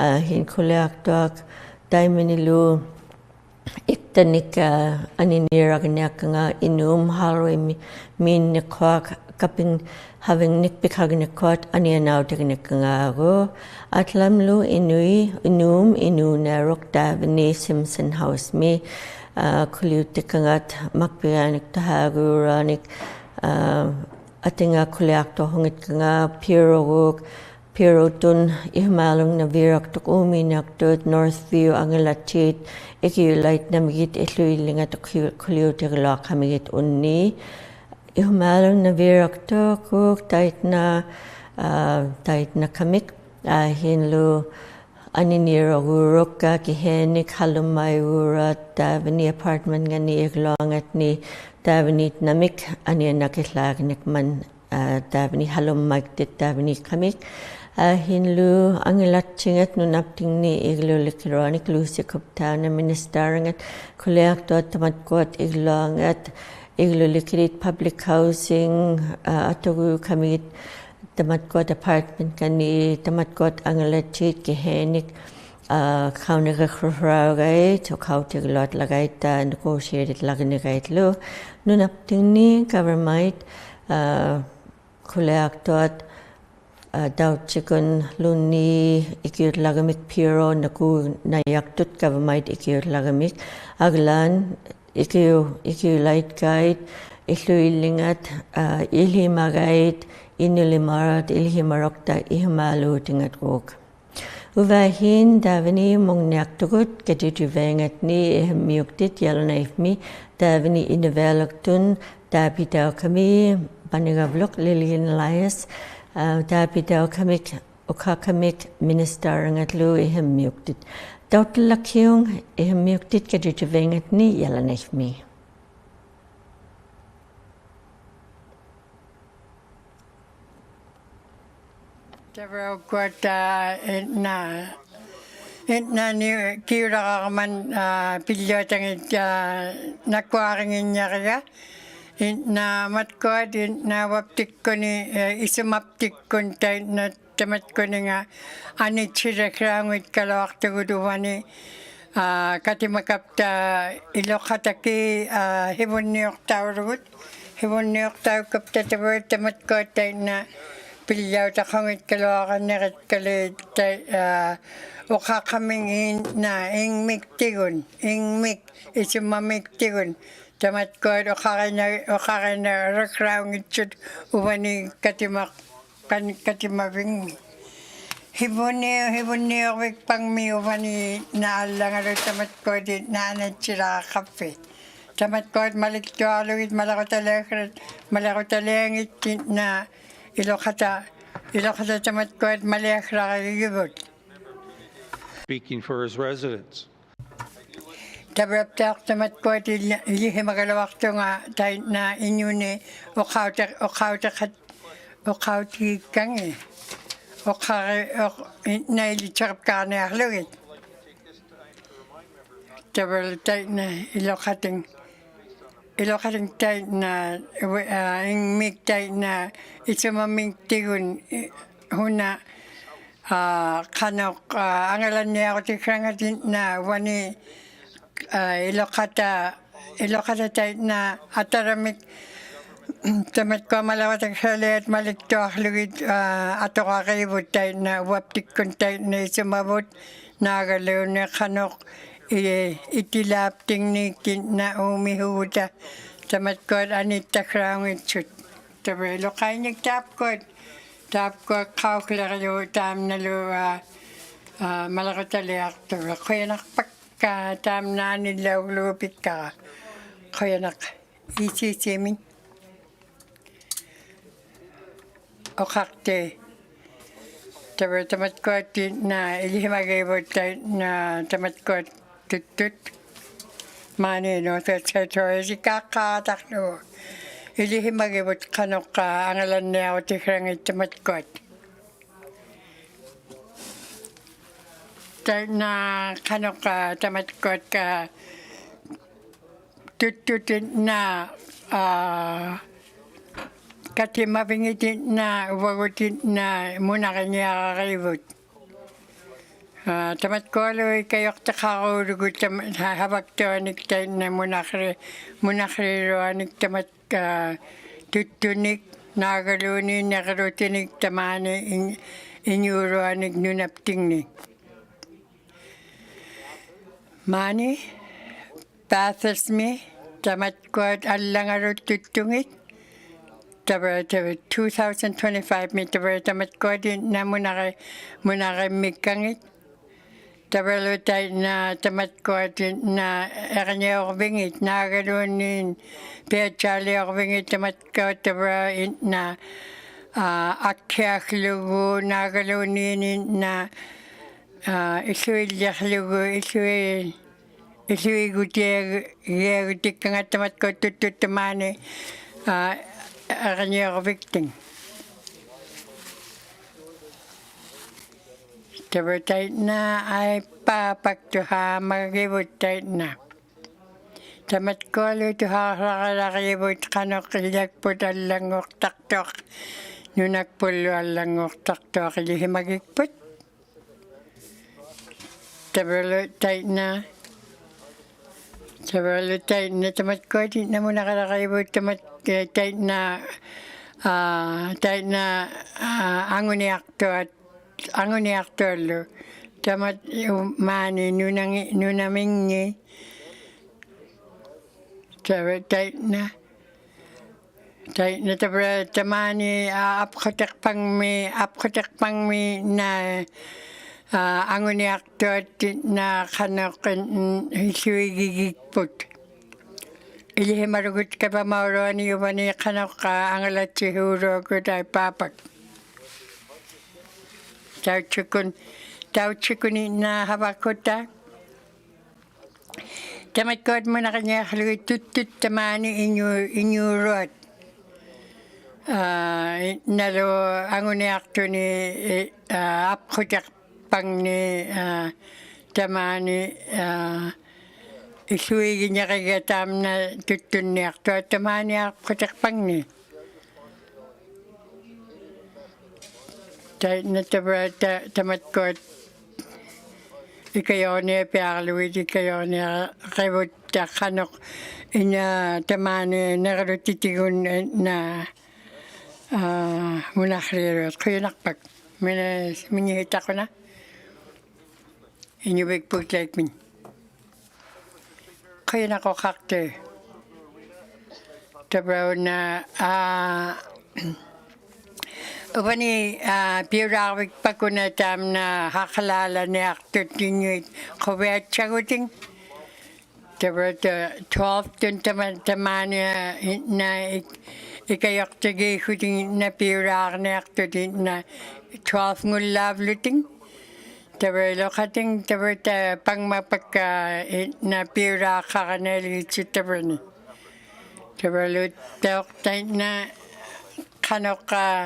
ᐋ, ᕼᐃᓐ ᑯᓕᐊᖅᑐᐊᖅ ᑕᐃᒪᓂᓗ, ᐃᒃᑕᓂᒃ, ᐋ, ᐊᓂᓂᕋᖏᓂᐊᖅᑲᖓ ᐃᓅᒻ hallway-ᒥ, ᒦᓐᓂᒃᑯᐊᖅ ᑲᐱᖕ ᕼᐊᕕᖕᓂᒃ ᐱᖃᖏᓐᓂᒃᑯᐊᑦ ᐊᓂᐊᓈᐅᑎᖏᓐᓂᖅᑲᖓᒎᖅ. ᐊᑎᓚᒥᓗ ᐃᓄᐃᑦ, ᐃᓅᒻ ᐃᓅᓇᓗᒃ ᑕᕝᕙᓂ Simpson House-ᒥ, ᐋ, ᑯᓕᐅᑎᒃᑲᖓᑦ ᒪᒃᐱᕆᐊᓂᒃ ᑕᕼᐊᒎᓗᐊᓂᒃ, ᐋ, ᐊᑎᖓ ᑯᓕᐊᖅᑐᖁᙱᑦᑲᖓ ᐱᐅᕈᒎᖅ, ᐱᐅᕈᑐᑦ ᐃᕼᒪᓗᖕᓇᕕᓚᖅᑐᖅ ᐆᒦᓂᐊᖅᑐᑦ Northview ᐊᖏᓚᑦᓰᑦ ᐃᑭᐅᓚᐃᑦ ᓇᒥᒌᑦ ᐃᖢᐃᓕᖓᑦ ᖁ-, ᖁᓕᐅᑎᕆᓗᐊᖅᑲᒥᖏᑦ ᐅᓐᓃᑦ. ᐃᕼᒪᓗᖕᓇᕕᓚᖅᑐᖅ ᑕᐃᓐᓇ, ᐋ, ᑕᐃᓐᓇᖃᒥᒃ, ᐋ, ᕼᐃᓐᓗ ᐊᓂᓂᕈᒎᖅ ᕿ-, ᑭᕼᐃᓂᒃ ᕼᐊᓗᒻᒪᕆᒎᖅ ᑕᕝᕙᓂ apartment-ᖓᓂ ᐃᒡᓗᐊᖓᓐᓂ ᑕᕝᕙᓃᑦ ᓇᒥᒃ ᐊᓂᐊᓇᖅᑭᓪᓚᖏᓐᓂᒃ ᒪᓐ, ᐋ, ᑕᕝᕙᓂ ᕼᐊᓗᒻᒪᒃᑎᑦ ᑕᕝᕙᓃᖅᑲᒥᒃ. ᐋ, ᕼᐃᓐᓗ ᐊᖏᓚᑦᓯᖓᑦ ᓄᓇᑉᑎᖕᓂ ᐃᒡᓗᓕᕆᓗᐊᓂᒃ Lucy Kuptana Minister-ᖓᑦ ᑯᓕᐊᖅᑐᐊᑦ ᑕᒪᒃᑯᐊᑦ ᐃᒡᓗᐊᖓᑦ ᐃᒡᓗᓕᕿᓪᓕᑦ public housing, ᐋ, ᐊᑐᕉᖅᑲᒥᖏᑦ ᑕᒪᒃᑯᐊᑦ apartment-ᖓᓂ, ᑕᒪᒃᑯᐊᑦ ᐊᖏᓚᑦᓰᑦ ᑭᕼᐃᓂᒃ, ᐋ, ᖃᐅᓂᕆᖁᓴᕋᐅᒐᐃᑦ, ᐅᖃᐅᑎᕆᓗᐊᓪᓚᖓᐃᑦ ᑕ negotiate-ᓚᖏᓐᓂᕋᐃᓪᓗ. ᓄᓇᑉᑎᖕᓂ government-ᒦᑦ, ᐋ, ᑯᓕᐊᖅᑐᐊᑦ, ᐋ, ᑕᐅᑦᓯᒍᓐᓘᓐᓃᑦ ᐃᑭᐅᓪᓚᖓᒥᒃ ᐱᐅᕈ ᓄᑯᓇᔭᖅᑐᑦ government-ᒦᑦ ᐃᑭᐅᓪᓚᖓᒥᒃ. ᐊᒡᓛᑦ ᐃᑭᐅ-, ᐃᑭᐅᓚᐃᑦᑲᐃᑦ ᐃᖢᐃᓕᖓᑦ, ᐋ, ᐃᓕᒪᒐᐃᑦ, ᐃᓄᓕᒫᕐᓗᑕ ᐃᓕᒪᓗᒃᑕ ᐃᕼᒪᓗᑎᖓᒎᖅ. ᐅᕙᐃᑦ ᑕᕝᕙᓂ ᒧᙵᓂᐊᖅᑐᒍᑦ ᑲᑎᑐᕕᖓᓐᓂ ᐃᕼᐃᒻᒥᐅᒃᑎᑦ Yellowknife-ᒥ ᑕᕝᕙᓂ ᐃᓄᕕᐊᓗᒃᑐᑦ ᑖᐱᑕᐅᒃᑲᒥ ᐸᓂᒐᕗᓪᓗᒃ Lillian Elias, ᐋ, ᑖᐱᑕᐅᒃᑲᒥᒃ ᐅᖃᖅᑲᒥᒃ minister-ᖓᓪᓗ ᐃᕼᐃᒻᒥᐅᒃᑎᑦ. ᑕᐅᑦᑎᓚᒃᑭᐅᒃ ᐃᕼᐃᒻᒥᐅᒃᑎᑦ ᑲᑎᑐᕕᖓᓐᓂ Yellowknife-ᒥ. ᑕᕝᕙᐅᒃᑯᐊᑦᑕ ᐃᓐᓇ, ᐃᓐᓇᓂ ᑭᐅᓚᒐᕐᒪᑦ, ᐋ, ᐱᓪᓗᐊᑕᖏᑦ, ᐋ, ᓇᑯᐊᕆᖏᓐᓂᐊᕆᒐ. ᐃᓐᓇ ᒪᑦᑯᐊᑦ, ᐃᓐᓇ ᐅᐊᑉᑎᒃᑯᓂ, ᐄ, ᐃᓱᒪᑉᑎᒃᑯᓐ ᑕᐃᓐᓇ ᑕᒪᑦᑯᓂᖓ ᐊᓂᑦᓯᓚᒃᓚᐅᙱᒃᑲᓗᐊᖅᑐᒍᑦ ᐅᕙᓂ, ᐋ, ᑲᑎᒪᑲᑉᑕ ᐃᓗᖃᑕᒃᑭᑦ, ᐋ, ᓯᕗᓐᓂᐅᖅᑕᐅᓗᒍᑦ, ᓯᕗᓐᓂᐅᖅᑕᐅᑲᑉᑕ ᑕᕝᕙ ᑕᒪᑦᑯᐊᑦᑕ ᐃᓐᓇ ᐱᓪᓚᐅᑕᖁᙱᒃᑲᓗᐊᕋᓐᓂᕆᒃᑲᓕ ᑕᐃ, ᐋ, ᐅᖃᖅᑲᒥᖕ ᐃᓐᓇ ᐃᖕᒥᒃᑎᒍᑦ, ᐃᖕᒥᒃ ᐃᓱᒪᒥᒃᑎᒍᑦ, ᑕᒪᑦᑯᐊᑦ ᐅᖃᕆᓇ-, ᐅᖃᕆᓇᕋᓚᐅᙱᑦᓱᑦ ᐅᕙᓂ ᑲᑎᒪ-, ᑲᓐ-, ᑲᑎᒪᕕᖕᒥ. ᓯᕗᓐᓂ-, ᓯᕗᓐᓂᐅᕐᕕᒃᐸᖕᒥ ᐅᕙᓂ ᓈᓪᓚᖓᓗ ᑕᒪᑦᑯᐊᑦ ᐃᓐᓇ ᐊᓂᑦᓯᓚᕋᖃᕐᐱᑦ. ᑕᒪᑦᑯᐊᑦ ᒪᓕᒃᑐᐊᕐᓗᒋᑦ ᒪᓕᕈᑕᓕᐊᖅ-, ᒪᓕᕈᑕᓕᐊᖏᑦᑎᓐᓇ ᐃᓗᖃᑕ, ᐃᓗᖃᑕ ᑕᒪᑦᑯᐊᑦ ᒪᓕᐊᖅᓚᕆᒋᕗᑦ. Speaking for his residents. ᑕᕝᕙᑉᑕᖅ ᑕᒪᑦᑯᐊᑦ ᐃᓕ-, ᐃᓕᓯᒪᒐᓗᐊᖅᑐᖓ ᑕᐃᓐᓇ ᐃᓄᓐᓂ ᐅᖃᐅᑎ-, ᐅᖃᐅᑎᖃᑦ-, ᐅᖃᐅᑎᒋᒃᑲᖏᑦ. ᐅᖃᕆ-, ᐅᖅ-, ᐃᓐᓇ ᐃᓕᑦᓯᕆᑉᑳᕐᓂᐊᕐᓗᒋᑦ. ᑕᕝᕙᓗ ᑕᐃᓐᓇ ᐃᓗᖃᑎᖕ, ᐃᓗᖃᑎᖕ ᑕᐃᓐᓇ ᐅ-, ᐋ, ᐃᖕᒥᒃ ᑕᐃᓐᓇ ᐃᓱᒪᒥᒃᑎᒍᑦ ᐃ-, ᓱᓇ, ᐋ, ᖃᓄᖅ, ᐋ, ᐊᖏᓚᓐᓂᐊᕈᑎᒃᓴᖓᑦ ᐃᓐᓇ ᐅᕙᓂ, ᐋ, ᐃᓗᖃᑕ, ᐃᓗᖃᑕ ᑕᐃᓐᓇ ᐊᑕᓚᒥᒃ ᑕᒪᑦᑯᐊ ᒪᓕᕈᑕᒃᓴᓕᐊᑦ ᒪᓕᒃᑐᐊᕐᓗᒋᑦ, ᐋ, ᐊᑐᕋᕇᕗᑦ ᑕᐃᓐᓇ ᐅᐊᑉᑎᒃᑯᑦ ᑕᐃᓐᓇ ᐃᓱᒪᕗᑦ ᓈᒐᓘᓐᓃᑦ ᖃᓄᖅ ᐃ-, ᐃᑎᓛᑉᑎᖕᓂᒃ ᐃᓐᓇ ᐆᒥᓲᕈᑕ Tamatkuat anittakraunngitsut. Tavra iluqainik taapkuat. Taapkuat qaukliqlu taamnalu, aa, aa, malaqutaliaqtavra. Qujanaqpakka taamna anillauglugu pikkara. Qujanaq. Isisimik. Uqaqti. Tavra tamatkuat, aa, ilihimagivut, aa, tamatkuat tuttut. Maani Northwest Territories ikaqaataqlugu. Ilihimagivut qanuq, aa, angalanniarutikrangit tamatkuat. Taimna qanuq, aa, tamatkuat, aa, tuttutit, aa, aa, katimavingit, aa, uvagut, aa, munariniararivut. Aa, tamatkualu ikajuqtiqaruulugu tam-, ha-, havaktuanik taimna munari-, munariruanik tamat-, aa, tuttunik, naagaluunniit nirulutinik tamaani in-, inuuluanik nunaptingni. Maani, Bathurst-mi, tamatkuat allangaluttutungit, tavra, tavra two thousand twenty-five-mi, tavra tamatkuat, aa, munari-, munarimikkangit, tavralu taimna tamatkuat, aa, iriniurvingit, naagaluunniit, piatsaaliurvingit, tamatkuat, tavra, aa, aa, akkiaqlugu, naagaluunniit, aa, aa, illuilliqługu, illui-, illuigutiagiagutikkangat tamatkuat tuttut tamaani, aa, iriniurvikting. Tavra taimna ai paapaktuhaamagivut taimna. Tamatkualu tuhaaqqarilagivut qanuq ilakput allannguqtaqtuq, nunakpullu allannguqtaqtuq ilihimagikput. Tavralu taimna, tavralu taimna, tamatkuat, aa, munarilagivugut tamat-, ee, taimna, aa, taimna, aa, anguniaqtuat, anguniaqtuallu. Tamat, uu, maani nunangi-, nunamingni. Tavra taimna. Taimna tavra tamaani, aa, apqutiqpangmi, apqutiqpangmi naa, aa, anguniaqtuat naa qanuq, mm, illuigigikput. Ilihimalugut kavamauluani uvani qanuq, aa, angalatsihuuluakut ai paapak. Tautsikun, tautsikuni naa havakuta. Tamatkuat munariniaqługit tuttut tamaani iñu-, iñuuluat. Aa, nalu anguniaqtuni, ee, aa, apqutiqpangni, aa, tamaani, aa, illuiginiqiga taamna tuttunniaqtuat tamaani apqutiqpangni. Taimna tavra ta-, tamatkuat ikajuuniapiaqługit ikajuuniaqivut qanuq iña tamaani nirulutitigun naa, aa, munaqłialuat. Qujanaqpak. Mini-, minihitaquna. Iñuvikput laikmin. Qujanaq uqaqti. Tavrauna, aa, uvani, aa, piulaarvikpakuna taamna haqalaalaniaqtut inuit quviatsagutin. Tavra ta-, twelve-tun tama-, tamaani, aa, i-, naa ik-, ikajuqtigiigutin naa piulaarniaqtut naa twelve-ngullaavlutin. Tavra iluqatin, tavra ta-, pangmapakka, aa, i-, naa piulaaqaranialgitsi tavrani. Tavralu tauqtainna qanuq, aa,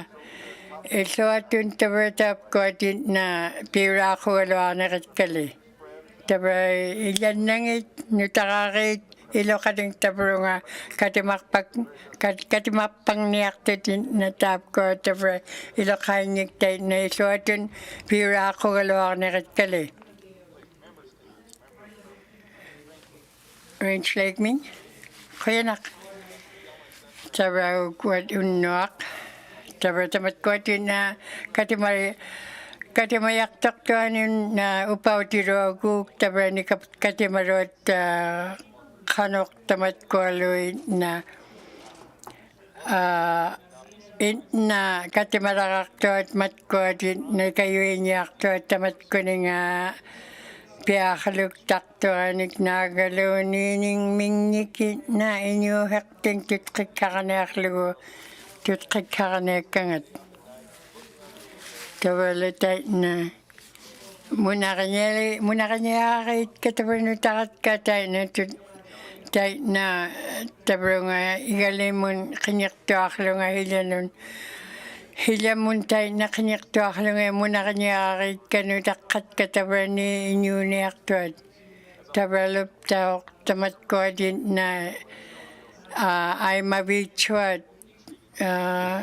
illuatun tavra taapkuat naa piulaaqugaluarnirikkali. Tavra iljannangit, nutararit, iluqatin tavrunga katimaqpak-, kat-, katimaqpangniaqtut naa taapkuat tavra iluqainngiktainnaq illuatun piulaaqugaluarnirikkali. Range Lake-min. Qujanaq. Tavraugvat unnuaq. Tavra tamatkuat naa katima-, katimajaqtuqtuani naa upautiluaguuk tavra nikap-, katimaluat, aa, qanuq tamatkualuit na, aa, itna katimalaqaqtuat matkuat itna ikajuiniaqtuat tamatkuninga piaqaluktaqtuanik naagaluunniiningmingnik itna inuuhiqting tutqikkaqaniaqługu, tutqikkaqaniakkangat. Tavalla taitna. Munariñali-, munariñaariitka tavanutaratka taitna tut-, taitna tavalunga igalimun qiniqtuaqłunga hillanun. Hiljamun taitna qiniqtuaqłunga munariñaariitka nutaqqatka tavani inuuniaqtuat. Tavaluptauq tamatkuat itna, aa, aimaviitsuat. Aa,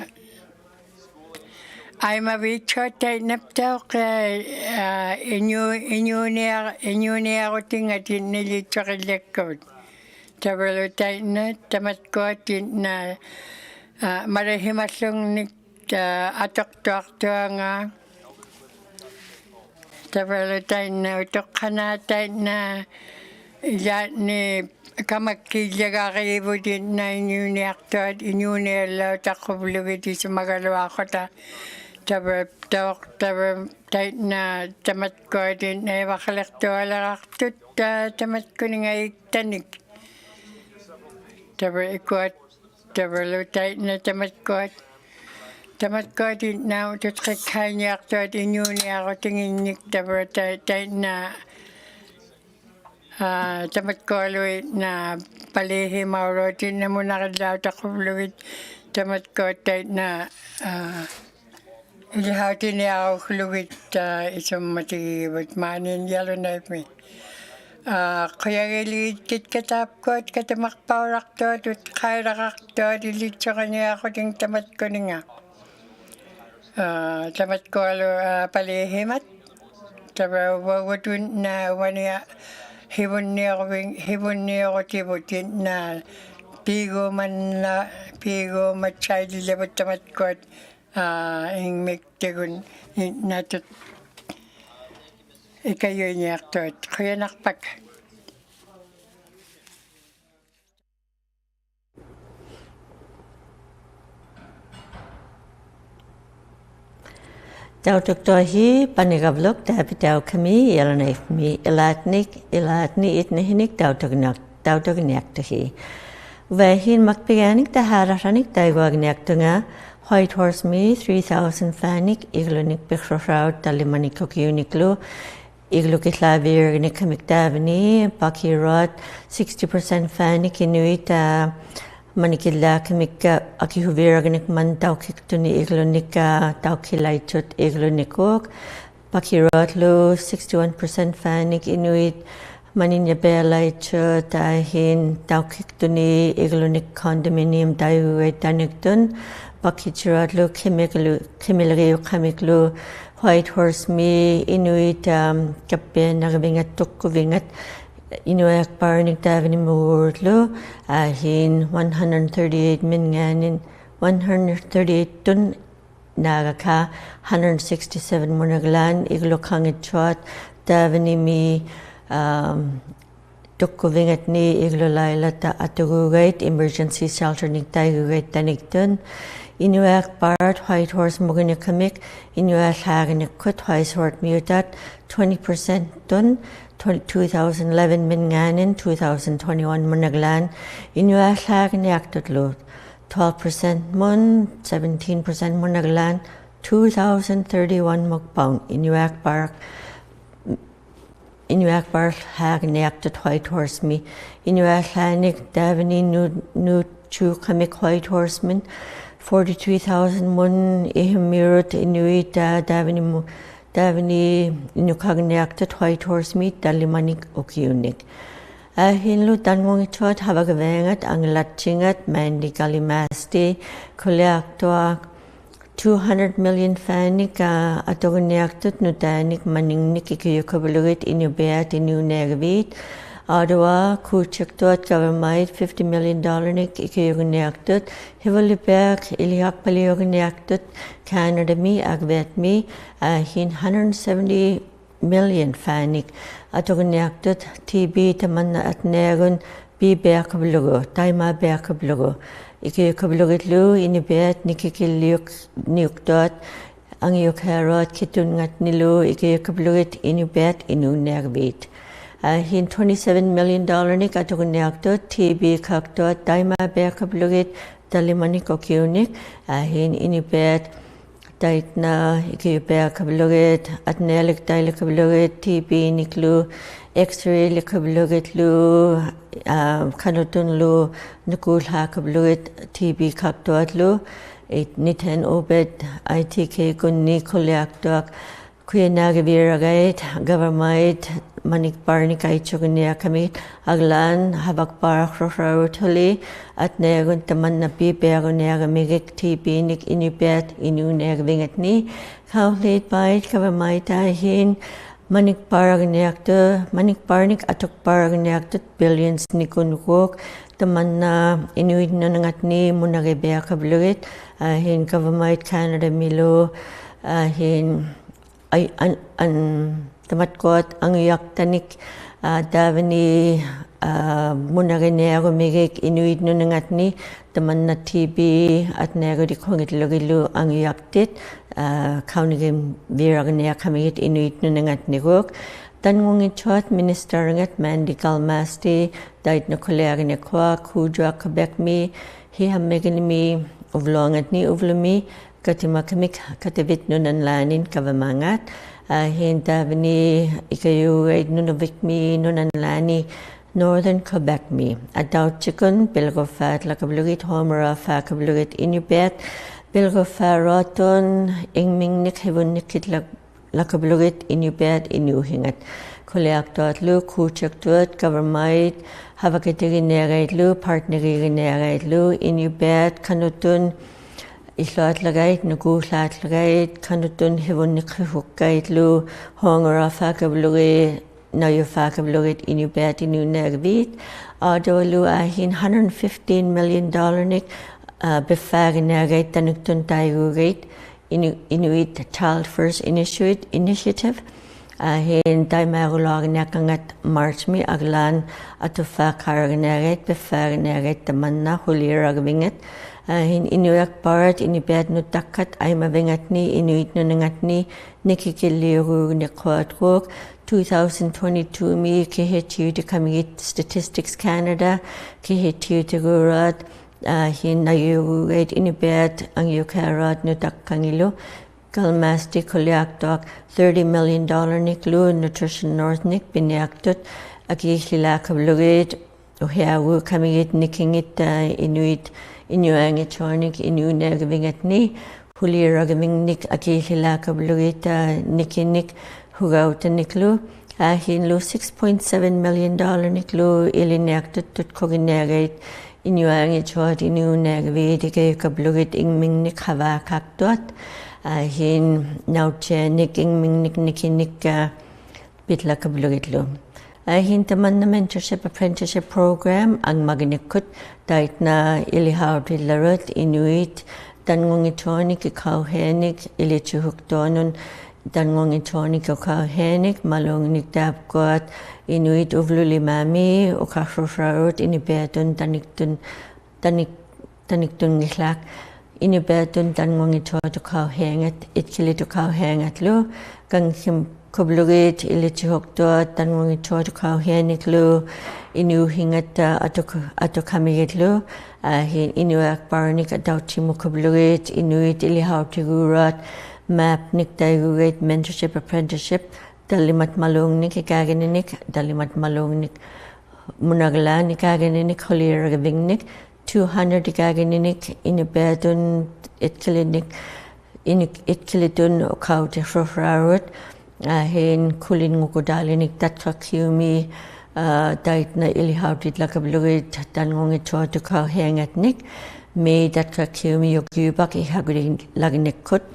aimaviitsuat taitnaptauq, aa, inuu-, inuunia-, inuuniarutingat inuuniarutingatinnilijutsuriljakkavat. Tavalu taitna tamatkuat itna, aa, malihimallungnik, aa, atuqtuaqtuanga. Tavalu taitna utuqqanat taitna ilaatni kamakkiijagariivut itna inuuniaqtuat inuunialautaquvlugit isumagaluaqquta. Tavaluptauq tavalu taitna tamatkuat itna ivaqaliqtualiraqtut, aa, tamatkuninga iktanik. Tavalu ikuat tavalu taitna tamatkuat. Tamatkuat itna tutqikkainiaqtuat inuuniarutinginnik tavalu tai-, taitna, aa, tamatkualuit na palihimauluutit na munarilautaquvlugit tamatkuat taitna, aa, ilihautiniaruqługit, aa, isummatigiivut maaniin Yellowknife-mi. Aa, qujagiligitkikka taapkuat katimaqpaulaqtuat utqailaqaqtuat ilitsuriniaquting tamatkuninga. Aa, tamatkualu, aa, palihimat. Tavalu uvagutun na uvania hivunniuruvin, hivunniurutivut itna piigumanna, piigumatsaililavut tamatkuat, aa, ingmiktigun itna tut-, ikajuiniaqtuat. Qujanaqpak. Tautuktuahi panigavluk taapitaukhami Yellowknife-mi ilaatnik, ilaatni itnihinik tautugniaq-, tautugniaqtuhi. Uvaihin makpigianik tahararanik taiguagniaqtunga Whitehorse-mi three thousand fainik iglunik piqruraut tallimanik ukiuniklu, iglukilaaviuragnikhamik taavani, pakiruat sixty percent fainik Inuit, aa, manikillaakamik, aa, akihuviuragnikman taukiktuni iglunik, aa, taukilaitut iglunikuk. Pakiruatlu sixty-one percent fainik Inuit maninjapialaitut, aa, hin taukiktuni iglunik condominium taigugaitaniktun. Pakiruatlu qimili-, qimiligiukhamiklu Whitehorse-mi Inuit, um, kappiannagivingat tukkuvingat inuiaqpaurunik taavani mugurutlu, aa, hin one hundred thirty-eight mingaanin, one hundred thirty-eight-tun naagakha hundred sixty-seven munaglaan igluqanngittuat taavanimi, um, tukkuvingatni iglulailata atugugait emergency shelter-nik taigugaitaniktun. Inuiaqpaat Whitehorse-mugunikamik inuiaqłaagnikkut Whitehorse-miutat twenty percent-tun twen-, two thousand eleven mingaanin two thousand twenty-one munaglaan inuiaqłaagniaqtutlu. Twelve percent-mun, seventeen percent munaglaan two thousand thirty-one-mukpaun inuiaqpaat inuiaqpaat aaggniaqtut Whitehorse-mi. Inuiaqłaagnik taavani nu-, nuuttuuqhamik Whitehorse-min forty-three thousand-mun ihummiurut Inuit, aa, taavani mu-, taavani inukaagniaqtut Whitehorse-mi tallimanik ukiunik. Aa, hinlu tanngunngittuat havagaviangat angilattingat Mandy Galimasti, quliaqtuaq two hundred million fainik, aa, atugniaqtut nutainik maningnik ikiukavalugit inupiat inuuniagaviit. Ottawa, kuutiktuat gavamait fifty million dollar-nik ikiugniaqtut, hivulipiaq iliaqpaliugniaqtut Canada-mi agaviatmi, aa, hin hundred seventy million fainik atugniaqtut T B tamanna atniagun ᐱᐱᐊᖅᑲᕗᓪᓗᒍ, ᑕᐃᒪᐱᐊᖅᑲᕗᓪᓗᒍ. ᐃᑭᐅᖅᑲᕗᓪᓗᒋᓪᓗ ᐃᓄᐱᐊᑦ ᓂᑭᑭᓪᓕᐅᖅ-, ᓂᐅᖅᑐᐊᑦ, ᐊᖏᐅᑲᓗᐊᑦ ᑭᑐᙵᓐᓂᓗ ᐃᑭᐅᖅᑲᕗᓪᓗᒋᑦ ᐃᓄᐱᐊᑦ ᐃᓅᓂᐊᕐᕕᑦ. ᐊ, ᐃᓐ twenty-seven million dollar-ᓂᒃ ᐊᑐᕐᓂᐊᖅᑐᑦ, ᑏᐱ ᖃᖅᑐᐊᑦ, ᑕᐃᒪᐱᐊᖅᑲᕗᓪᓗᒋᑦ, ᑕᓕᒪᓂᒃ ᐅᑭᐅᓂᒃ, ᐊ, ᐃᓐ ᐃᓄᐱᐊᑦ ᑕᐃᓐᓇ ᐃᑭᐅᐱᐊᖅᑲᕗᓪᓗᒋᑦ, ᐊᑦᓇᐃᓕᒃᑕᐃᓕᖅᑲᕗᓪᓗᒋᑦ, ᑏᐱᓂᒃᓗ, X-ray-ᓕᖅᑲᕗᓪᓗᒋᓪᓗ, ᐊ, ᖃᓄᑐᓐᓗ ᓄᑰᓛᖅᑲᕗᓪᓗᒋᑦ, ᑏᐱ ᖃᖅᑐᐊᓗ, ᐃ-, ᓂᑕᐃᓐ ᐅᐱᑦ, ᐊᐃ-ᑏ-ᑭ-ᑯᓐᓂ ᑯᓕᐊᖅᑐᐊᖅ, ᖁᔭᓐᓇᕆᕕᓚᕆᑦ, ᒐᕙᒪᐃᑦ, ᒪᓂᒃᐸᕐᓂᒃ ᐊᐃᑦᓱᕆᓂᐊᖅᑲᒥᒃ, ᐊᒡᓛᓐ, ᕼᐊᕙᒃᐸᕋᖅ ᓱᕐᕋᕈᑦ ᓱᓕ, ᐊᑦᓇᐃᒍᓐ ᑕᒪᓐᓇ ᐱᐱᐊᕈᓂᐊᕋᒥᒋᒃ, ᑏᐱᓂᒃ ᐃᓄᐱᐊᑦ ᐃᓅᓂᐊᕐᕕᖓᑦᓂᒃ, ᖃᐅᓕᒃᐸᐃᑦ, ᒐᕙᒪᐃᑦ ᐊ ᐃᓐ, ᒪᓂᒃᐸᕋᕆᓂᐊᖅᑐᖅ, ᒪᓂᒃᐸᕐᓂᒃ ᐊᑐᖅᐸᕋᕆᓂᐊᖅᑐᑦ, billions-ᓂᒃ ᐅᓄᒃ, ᑕᒪᓐᓇ ᐃᓄᐃᑦ ᓄᓇᖓᑦᓂᒃ ᒧᓇᕆᐱᐊᖅᑲᕗᓪᓗᒋᑦ, ᐊ ᐃᓐ ᒐᕙᒪᐃᑦ ᑲᓇᑕᒥᓗ, ᐊ ᐃᓐ ᐊᐃ-, ᐊᓐ-, ᐊᓐ-, ᑕᒪᑦᑯᐊᑦ ᐊᖑᔭᖅᑕᓂᒃ, ᐊ, ᑖᕕᓂ, ᐊ, ᒧᓇᕆᓂᐊᕈᒥᒋᒃ ᐃᓄᐃᑦ ᓄᓇᖓᑦᓂᒃ, ᑕᒪᓐᓇ ᑏᐱ, ᐊᑦᓇᐃᒍᑎᒃ ᓱᖏᓪᓗᒋᓪᓗ ᐊᖑᔭᖅᑎᑦ, ᐊ, ᖃᐅᓂᒋᕕᓚᕆᓂᐊᖅᑲᒥᒋᑦ ᐃᓄᐃᑦ ᓄᓇᖓᑦᓂᒎᖅ. ᑕᓐᖑᙱᑦᑐᐊᑦ Minister-ᖓᑦ Mandy Galmaasty, ᑕᐃᓐᓇ ᑯᓕᐊᕆᓂᖅᑯᐊᖅ, ᑰᔪᐊᖅ ᖁᐱᐊᖅᒥ, ᓯᓴᒻᒥᒋᓂᒥ, ᐅᕝᕉᖓᓐᓂ ᐅᕝᕙᓗᒥ, ᑲᑎᒪᑲᒥᒃ, ᑲᑎᕕᑦ ᓄᓇᓐᓛᓂᒃ ᒐᕙᒪᖔᑦ, ᐊ ᐃᓐ ᑖᕕᓂ ᐃᑲᔫᒐᐃᑦ ᓄᓇᕕᒃᒥ ᓄᓇᓐᓛᓂ Northern Quebec-ᒥ. ᐊᑕᐅᑦᑎᒃᑯᓐ ᐱᓕᕈᕙᖅᑕᓚᖅᑲᕗᓪᓗᒋᑦ, ᓱᒪᕋᕙᖅᑕᓚᖅᑲᕗ�ᓗᒋᑦ ᐃᓄᐱᐊᑦ, ᐱᓕᕈᕙᕈᐊᑐᑦ ᐃᖕᒥᖕᓂᒃ ᓯᕗᓐᓂᒃᑭᓪᓚᖅ- ᓚᖅᑲᕗᓪᓗᒋᑦ ᐃᓄᐱᐊᑦ ᐃᓅᓯᖓᑦ. ᖁᓕᐊᖅᑐᐊᓗ, ᑰᔾᔭᖅᑐᐊᑦ, ᒐᕙᒪᐃᑦ, ᕼᐊᕙᑭᑎᒋᓂᐊᕋᐃᓪᓗ, partner-ᒋᒋᓂᐊᕋᐃᓪᓗ, ᐃᓄᐱᐊᑦ ᖃᓄᑐᓐ ᐃᖢᐊᓪᓚᕋᐃᑦ, ᓄᑰᓛᓪᓚᕋᐃᑦ, ᖃᓄᑐᓐ ᓯᕗᓐᓂᒃ ᕼᐃᕼᐅᒃᑲᐃᓪᓗ, ᓱᒪᕋᕙᖅᑕᓚᖅᑲᕗᓪᓗᒋᑦ, ᓇᐅᔪᕙᖅᑕᓚᖅᑲᕗᓪᓗᒋᑦ ᐃᓄᐱᐊᑦ ᐃᓅᓂᐊᕐᕕᑦ, ᐊᕐᕌᓗᒃ ᐊ ᐃᓐ hundred fifteen million dollar-ᓂᒃ, ᐊ, ᐱᕝᕙᒋᓂᐊᕋᐃᑦ ᑕᓂᒃᑐᓐ ᑕᐃᒍᒐᐃᑦ, ᐃᓄ-, Inuit Child First Initiative, Initiative, ᐊ ᐃᓐ ᑕᐃᒪᐃᒍᓗᐊᕆᓂᐊᖅᑲᖓᑦ March-ᒥ ᐊᒡᓛᓐ ᐊᑐᕙᖃᕋᕆᓂᐊᕋᐃᑦ, ᐱᕝᕙᒋᓂᐊᕋᐃᑦ ᑕᒪᓐᓇ ᖁᓕᕆᐊᕋᕕᖏᑦ, ᐊ ᐃᓐ ᐃᓄᐊᖅᐸᕋᑦ ᐃᓄᐱᐊᑦ ᓄᑕᖅᑲᑦ ᐊᐃᒪᕕᖓᑦᓂᒃ ᐃᓄᐃᑦ ᓄᓇᖓᑦᓂᒃ ᓂᑭᑭᓪᓕᐅᒍᓐᓂᖅᑯᐊᖅ ᑰᒃ, two thousand twenty-two-ᒥ ᑭᓯᑦᑎᐅᑎᒃᑲᒥᒋᑦ Statistics Canada, ᑭᓯᑦᑎᐅᑎᒍᓗᐊᑦ, ᐊ ᐃᓐ ᓇᐅᔪᕈᒐᐃᑦ ᐃᓄᐱᐊᑦ ᐊᖏᐅᑲᓗᐊᑦ ᓄᑕᖅᑲᖏᓗ, Galmaasty ᖁᓕᐊᖅᑐᐊᖅ thirty million dollar-ᓂᒃᓗ Nutrition North-ᓂᒃ ᐱᓂᐊᖅᑐᑦ ᐊᑮᓕᓚᖅᑲᕗᓪᓗᒋᑦ ᐅᓯᐊᕈᒃᑲᒥᒋᑦ ᓂᑭᖏᑦ ᐃᓄᐃᑦ ᐃᓄᐊᖏᑦᑐᓂᒃ ᐃᓅᓂᐊᕐᕕᖓᑦᓂᒃ ᖁᓕᕆᐊᕋᕕᖕᓂᒃ ᐊᑮᓕᓚᖅᑲᕗᓪᓗᒋᑦ ᓂᑭᓂᒃ ᓱᒐᐅᑕᓂᒃᓗ, ᐊ ᐃᓐᓗ six point seven million dollar-ᓂᒃᓗ ᐃᓕᓐᓂᐊᖅᑐᑦ ᑐᒃᑯᒋᓂᐊᕋᐃᑦ ᐃᓄᐊᖏᑦᑐᐊᑦ ᐃᓅᓂᐊᕐᕕᑦ ᐃᑲᔪᖅᑲᕗᓪᓗᒋᑦ ᐃᖕᒥᖕᓂᒃ ᕼᐊᕙᖃᖅᑐᐊᑦ, ᐊ ᐃᓐ ᓇᐅᑦᑎᐊᓂᒃ ᐃᖕᒥᖕᓂᒃ ᓂᑭᓂᒃ ᐱᑦᓚᖅᑲᕗᓪᓗᒋᓪᓗ. ᐊ ᐃᓐ ᑕᒪᓐᓇ Mentorship Apprenticeship Program ᐊᖕᒪᒋᓂᒃᑯᑦ ᑕᐃᓐᓇ ᐃᓕᓴᐅᑎᓪᓚᕈᑦ ᐃᓄᐃᑦ ᑕᓐᖑᙱᑦᑐᓂᒃ ᐅᖃᐅᓯᓂᒃ ᐃᓕᑦᓯᓲᖅᑐᓄᑦ ᑕᓐᖑᙱᑦᑐᓂᒃ ᐅᖃᐅᓯᓂᒃ ᒪᓗᖕᓂᒃ ᑖᒃᑯᐊᑦ ᐃᓄᐃᑦ ᐅᕝᕙᓗᓕᒫᒥ ᐅᖃᖅᓱᕐᓗᒍ ᐃᓄᐱᐊᑐᑦ ᑕᓂᒃᑐᓐ ᑕᓂᒃ-, ᑕᓂᒃᑐᙱᓛᒃ. ᐃᓄᐱᐊᑐᑦ ᑕᓐᖑᙱᑦᑐᐊᑦ ᐅᖃᐅᓯᖓᑦ, ᐃᒃᑭᓕᑦ ᐅᖃᐅᓯᖓᓪᓗ, ᑲᖕᒪᒃᑲᕗᓪᓗᒋᑦ ᐃᓕᑦᓯᓲᖅᑐᐊᑦ ᑕᓐᖑᙱᑦᑐᐊᑦ ᐅᖃᐅᓯᓂᒃᓗ, ᐃᓅᓯᖓᑦᑕ ᐊᑐᖅ-, ᐊᑐᖅᑲᒥᒋᓪᓗ, ᐊ ᐃᓐ ᐃᓄᐊᖅᐸᕋᓂᒃ ᐊᑕᐅᑦᑎᒧᒃᑲᕗᓪᓗᒋᑦ ᐃᓄᐃᑦ ᐃᓕᓴᐅᑎᒍᓗᐊᑦ, MAP-ᓂᒃ ᑕᐃᒍᒐᐃᑦ Mentorship Apprenticeship, ᑕᓪᓕᒪᑦ ᒪᓗᖕᓂᒃ ᐃᑳᒋᓂᓂᒃ, ᑕᓪᓕᒪᑦ ᒪᓗᖕᓂᒃ ᒧᓇᕐᓛᓐ ᐃᑳᒋᓂᓂᒃ ᖁᓕᕆᐊᕋᕕᖕᓂᒃ, two hundred ᐃᑳᒋᓂᓂᒃ ᐃᓄᐱᐊᑐᑦ ᐃᒃᑭᓕᓂᒃ, ᐃᓄ-, ᐃᒃᑭᓕᑐᑦ ᐅᖃᐅᑎᖅᓱᕐᓗᒍ, ᐊ ᐃᓐ ᑯᓕᙳᒍᑖᓕᓂᒃ ᑕᑦᓴᖅᑭᐅᒥ, ᐊ ᑕᐃᓐᓇ ᐃᓕᓴᐅᑎᓪᓚᖅᑲᕗᓪᓗᒋᑦ ᑕᓐᖑᙱᑦᑐᐊᑦ ᐅᖃᐅᓯᖓᑦᓂᒃ, May ᑕᑦᓴᖅᑭᐅᒥ ᐅᑭᐅᐸᒃ ᐃᓴᕈᓕᓚᒋᓂᒃᑯᑦ,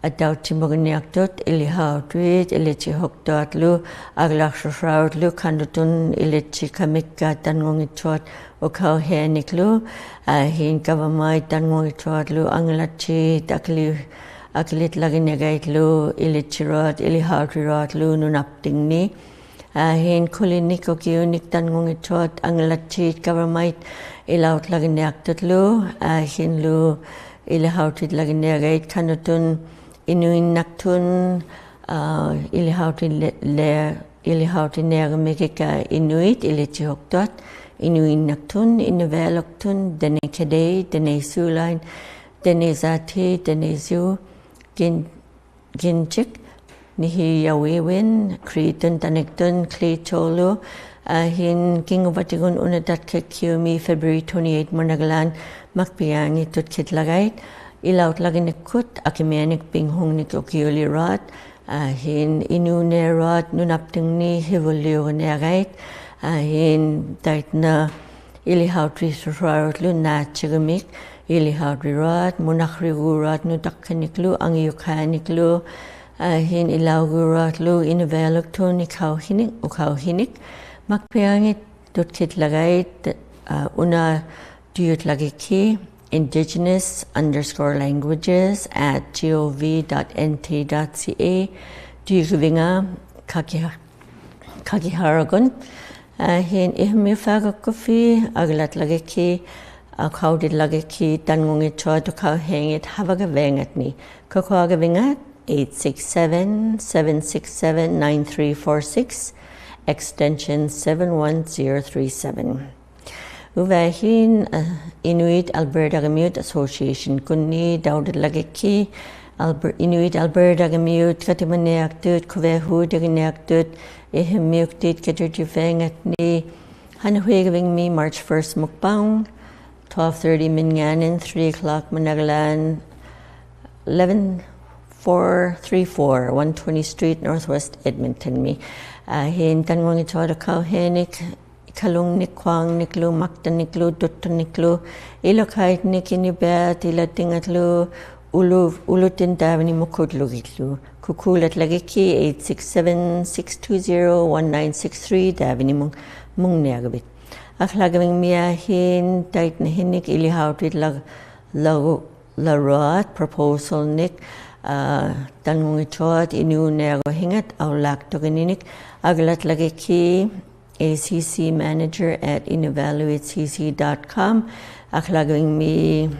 ᐊᑕᐅᑦᑎᒧᙱᓂᐊᖅᑐᑦ ᐃᓕᓴᐅᑐᐃᑦ ᐃᓕᑦᓯᓲᖅᑐᐊᓗ, ᐊᒡᓛᖅᓱᕐᓗᒍ ᖃᓄᑐᓐ ᐃᓕᑦᓯᖃᒥᒃᑲ ᑕᓐᖑᙱᑦᑐᐊᑦ ᐅᖃᐅᓯᓂᒃᓗ, ᐊ ᐃᓐ ᒐᕙᒪᐃᑦ ᑕᓐᖑᙱᑦᑐᐊᓗ ᐊᖏᓚᑦᓯ ᐊᑭᓕ-, ᐊᑭᓕᑦᓚᒋᓂᐊᕋᐃᓪᓗ ᐃᓕᑦᓯᓗᐊᑦ, ᐃᓕᓴᐅᑎᓗᐊᓗ ᓄᓇᑉᑎᖕᓂ, ᐋ, ᕼᐃᓐ ᑯᓕᓂᒃ ᐅᑭᐅᓂᒃ ᑕᓐᖑᙱᑦᑐᐊᑦ ᐊᖏᓚᑦᑏᑦ ᒐᕙᒪᐃᑦ ᐃᓚᐅᑦᓚᒋᓂᐊᖅᑐᓪᓗ, ᐋ, ᕼᐃᓐᓗ ᐃᓕᓴᐅᑎᓪᓚᒋᓂᐊᕋᐃᑦ ᖃᓄᑐᓐ ᐃᓄᐃᓐᓇᒃᑐᓐ, ᐋ, ᐃᓕᓴᐅᑎᓪᓕ-, ᐃᓕᓴᐅᑎᓂᐊᕋᒥᒋᒃ ᐃᓄᐃᑦ ᐃᓕᑦᓯᓱᒃᑐᐊᑦ, ᐃᓄᐃᓐᓇᒃᑐᓐ, ᐃᓄᕕᐊᓗᒃᑐᓐ, ᑎᓂ ᑲᑎ, ᑎᓂ ᓱᓚᐃᓐ, ᑎᓂ ᓵᑎ, ᑎᓂ ᓱ, ᑭᓐ-, ᑭᓐᑎᒃ, ᓂᕼᐃᔭᕕᕕᓐ, ᕿᑐᓐ, ᑕᓂᒃᑐᓐ, ᕿᑐᓪᓗ, ᐋ, ᕼᐃᓐ ᑭᖑᕙᑎᒍᓐ ᐅᓇ ᑕᑦᓴᒃᓯᐅᒥ February twenty-eight ᒧᓇᒐᓛᓐ ᒪᒃᐱᐊᖏᑦ ᑐᑦᓴᓪᓚᕋᐃᑦ, ᐃᓚᐅᑦᓚᒋᓂᒃᑯᑦ, ᐊᑭᒥᐊᓂᒃ ᐱᖕᓱᖕᓂᒃ ᐅᑭᐅᓕᕈᐊᑦ, ᐋ, ᕼᐃᓐ ᐃᓅᓂᐊᕈᐊᑦ ᓄᓇᑉᑎᖕᓂ ᓯᕗᓪᓕᐅᕆᓂᐊᕋᐃᑦ, ᐋ, ᕼᐃᓐ ᑕᐃᓐᓇ ᐃᓕᓴᐅᑎᓕᓱᓗᐊᕈᓪᓗ ᓈᑦᓯᕆᒥᒃ, ᐃᓕᓴᐅᑎᕈᐊᑦ, ᒧᓇᕐᕆᒎᕈᐊᑦ, ᓄᑕᖅᑲᓂᒃᓗ, ᐊᖏᔪᒃᓴᓂᒃᓗ, ᐋ, ᕼᐃᓐ ᐃᓚᐅᒎᕈᐊᕐᓗ, ᐃᓄᕕᐊᓗᒃᑐᓐ, ᐃᖃᐅᓯᓂᒃ, ᐅᖃᐅᓯᓂᒃ, ᒪᒃᐱᐊᖏᑦ ᑐᑦᓴᓪᓚᕋᐃᑦ, ᐋ, ᐅᓇ ᑐᔪᓪᓚᒋᒃᑭ, indigenous underscore languages at G O V dot N T dot C A, ᑐᔪᕕᖓ, ᖃᑭᓴ-, ᖃᑭᓴᕈᒍᓐ, ᐋ, ᕼᐃᓐ ᐃᕼᐅᒥᐅᓵᒍᒃᑯᕕᑦ, ᐊᒡᓚᑦᓚᒋᒃᑭ, ᐋ, ᖃᐅᑎᓪᓚᒋᒃᑭ, ᑕᓐᖑᙱᑦᑐᐊᑦ ᐅᖃᐅᓯᖏᑦ ᓴᕙᒐᕕᐊᖓᑦᓂᒃ, ᑯᑯᐊᒐᕕᖓᑦ eight six seven, seven six seven, nine three four six, extension seven one zero three seven. ᐅᕕᐊᑦ ᕼᐃᓐ, ᐋ, Inuit Alberta-ᕆᒥᐅᑦ Association-ᑯᓐᓃᑦ ᑕᐅᑐᓪᓚᒋᒃᑭ, ᐊᓪᐸ-, Inuit Alberta-ᕆᒥᐅᑦ ᑲᑎᒪᓂᐊᖅᑐᑦ, ᖁᕕᐊᓲᑎᒋᓂᐊᖅᑐᑦ, ᐃᕼᐅᒥᐅᒃᑏᑦ ᑲᑎᔾᔪᕕᐊᖓᑦᓂᒃ, ᓴᓇᓱᐃᒐᕕᖕᒥ March first ᒧᒃᐸᐅᖕ, twelve thirty-ᒥᖕᖓᓂᒃ three o'clock ᒧᓇᒐᓛᓐ, eleven four three four, one twenty Street, Northwest Edmonton-ᒥ. ᐋ, ᕼᐃᓐ ᑕᓐᖑᙱᑦᑐᐊᑦ ᐅᖃᐅᓯᓂᒃ, ᐃᑲᓗᖕᓂᒃ, ᖁᐊᖕᓂᒃᓗ, ᒪᒃᑕᓂᒃᓗ, ᑐᒃᑐᓂᒃᓗ, ᐃᓗᖃᐃᓐᓂᒃ, ᐃᓄᕕᐊᑦ, ᐃᓚᑎᖓᓪᓗ, ᐅᓗ-, ᐅᓗᑎᓐ ᑕᕝᕙᓂ ᒧᑯᓪᓗᒋᓪᓗ. ᑯᑯᓚᑦᓚᒋᒃᑭ eight six seven, six two zero, one nine six three ᑕᕝᕕᓂ ᒧᖕ-, ᒧᖕᓂᐊᕋᕕᑦ. ᐊᒡᓚᒐᕕᖕᒥᒃ ᐊ ᕼᐃᓐ ᑕᐃᓐᓇ ᕼᐃᓂᒃ ᐃᓕᓴᐅᑎᓪᓚ-, ᓚᒍ-, ᓚᕈᐊᑦ proposal-ᓂᒃ, ᐋ, ᑕᓐᖑᙱᑦᑐᐊᑦ ᐃᓅᓂᐊᕈᓯᖓᑦ ᐊᐅᓪᓛᒃᑐᕆᓂᓂᒃ, ᐊᒡᓚᑦᓚᒋᒃᑭ A C C manager at inuvialuitcc dot com, ᐊᒡᓚᒐᕕᖕᒥᒃ,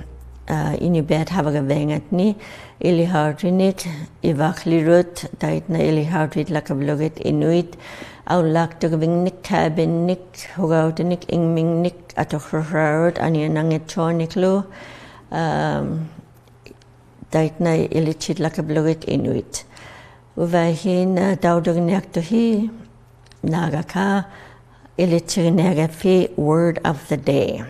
ᐋ, ᐃᓄᕕᐊᑦ ᓴᕙᒐᕕᐊᖓᑦᓂᒃ, ᐃᓕᓴᐅᑎᓂᒃ, ᐃᕙᖅᖠᓗᑦ, ᑕᐃᓐᓇ ᐃᓕᓴᐅᑎᓪᓚᒃᑲᓪᓗᒋᑦ ᐃᓄᐃᑦ, ᐊᐅᓪᓛᒃᑐᕆᕕᖕᓂᒃ, cabin-ᓂᒃ, ᓱᒐᐅᑎᓂᒃ, ᐃᖕᒥᖕᓂᒃ, ᐊᑐᖅᓱᓴᕈᑦ, ᐊᓂᐊᓇᙱᑦᑐᓂᒃᓗ, ᐋᒻ, ᑕᐃᓐᓇ ᐃᓕᑦᓯᓪᓚᒃᑲᓪᓗᒋᑦ ᐃᓄᐃᑦ. ᐅᕝᕙ ᕼᐃᓐ, ᐋ, ᑕᐅᑐᕐᓂᐊᖅᑐᓯ, ᓈᒐᒃᑲ, ᐃᓕᑦᓯᕆᓂᐊᕋᕕᑦ word of the day.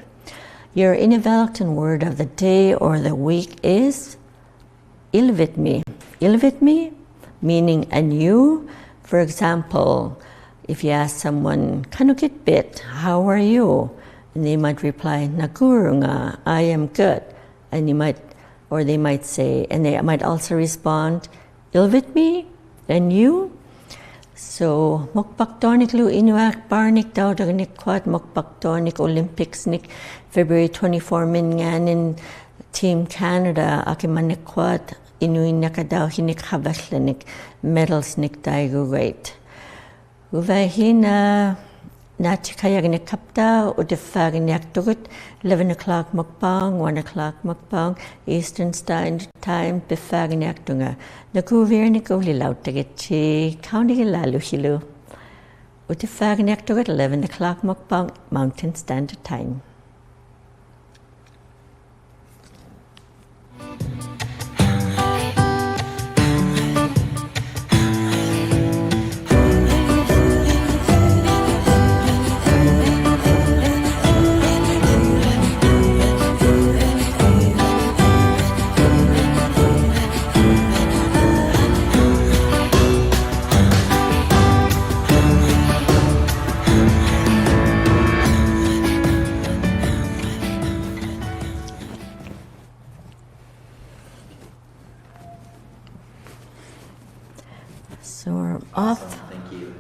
Your Inuvialuktun word of the day or the week is ᐃᓕᕕᒻᒥ. ᐃᓕᕕᒻᒥ, meaning and you. For example, if you ask someone, "ᖃᓄᖅ ᑭᑦᐱᑦ?" "How are you?" And they might reply, "ᓇᑯᕈᖓ, I am good." And you might, or they might say, and they might also respond, "ᐃᓕᕕᒻᒥ, and you?" So, ᒧᒃᐸᒃᑐᓂᒃᓗ ᐃᓄᐊᒃᐹᕐᓂᒃ ᑕᐅᑐᕐᓂᒃᑯᐊᑦ, ᒧᒃᐸᒃᑐᓂᒃ Olympics-ᓂᒃ February twenty-four-ᒥᖕᖓᓂᒃ Team Canada ᐊᑭᒪᓂᒃᑯᐊᑦ ᐃᓄᐃᓐᓇᖃᑕᐅᓯᓂᒃ ᖃᕙᓪᓚᓂᒃ medals-ᓂᒃ ᑕᐃᒍᒐᐃᑦ. ᐅᕝᕙ ᕼᐃᓐ, ᐋ, ᓈᑦᓯᑲᔭᕐᓂᒃᑲᑉᑕ ᐅᑎᕝᕕᐊᕐᓂᐊᖅᑐᒍᑦ eleven o'clock ᒧᒃᐸᐅᖕ, one o'clock ᒧᒃᐸᐅᖕ, Eastern Standard Time ᐱᕝᕕᐊᕐᓂᐊᖅᑐᖓ. ᓇᑯᕕᐊᓂᒃ ᐅᓕᓚᐅᑦᑕᕆᑦᓯ, ᖃᐅᓂᒋᓪᓚᓗᓯᓗ. ᐅᑎᕝᕕᐊᕐᓂᐊᖅᑐᒍᑦ eleven o'clock ᒧᒃᐸᐅᖕ Mountain Standard Time. So we're off. Awesome. Thank you.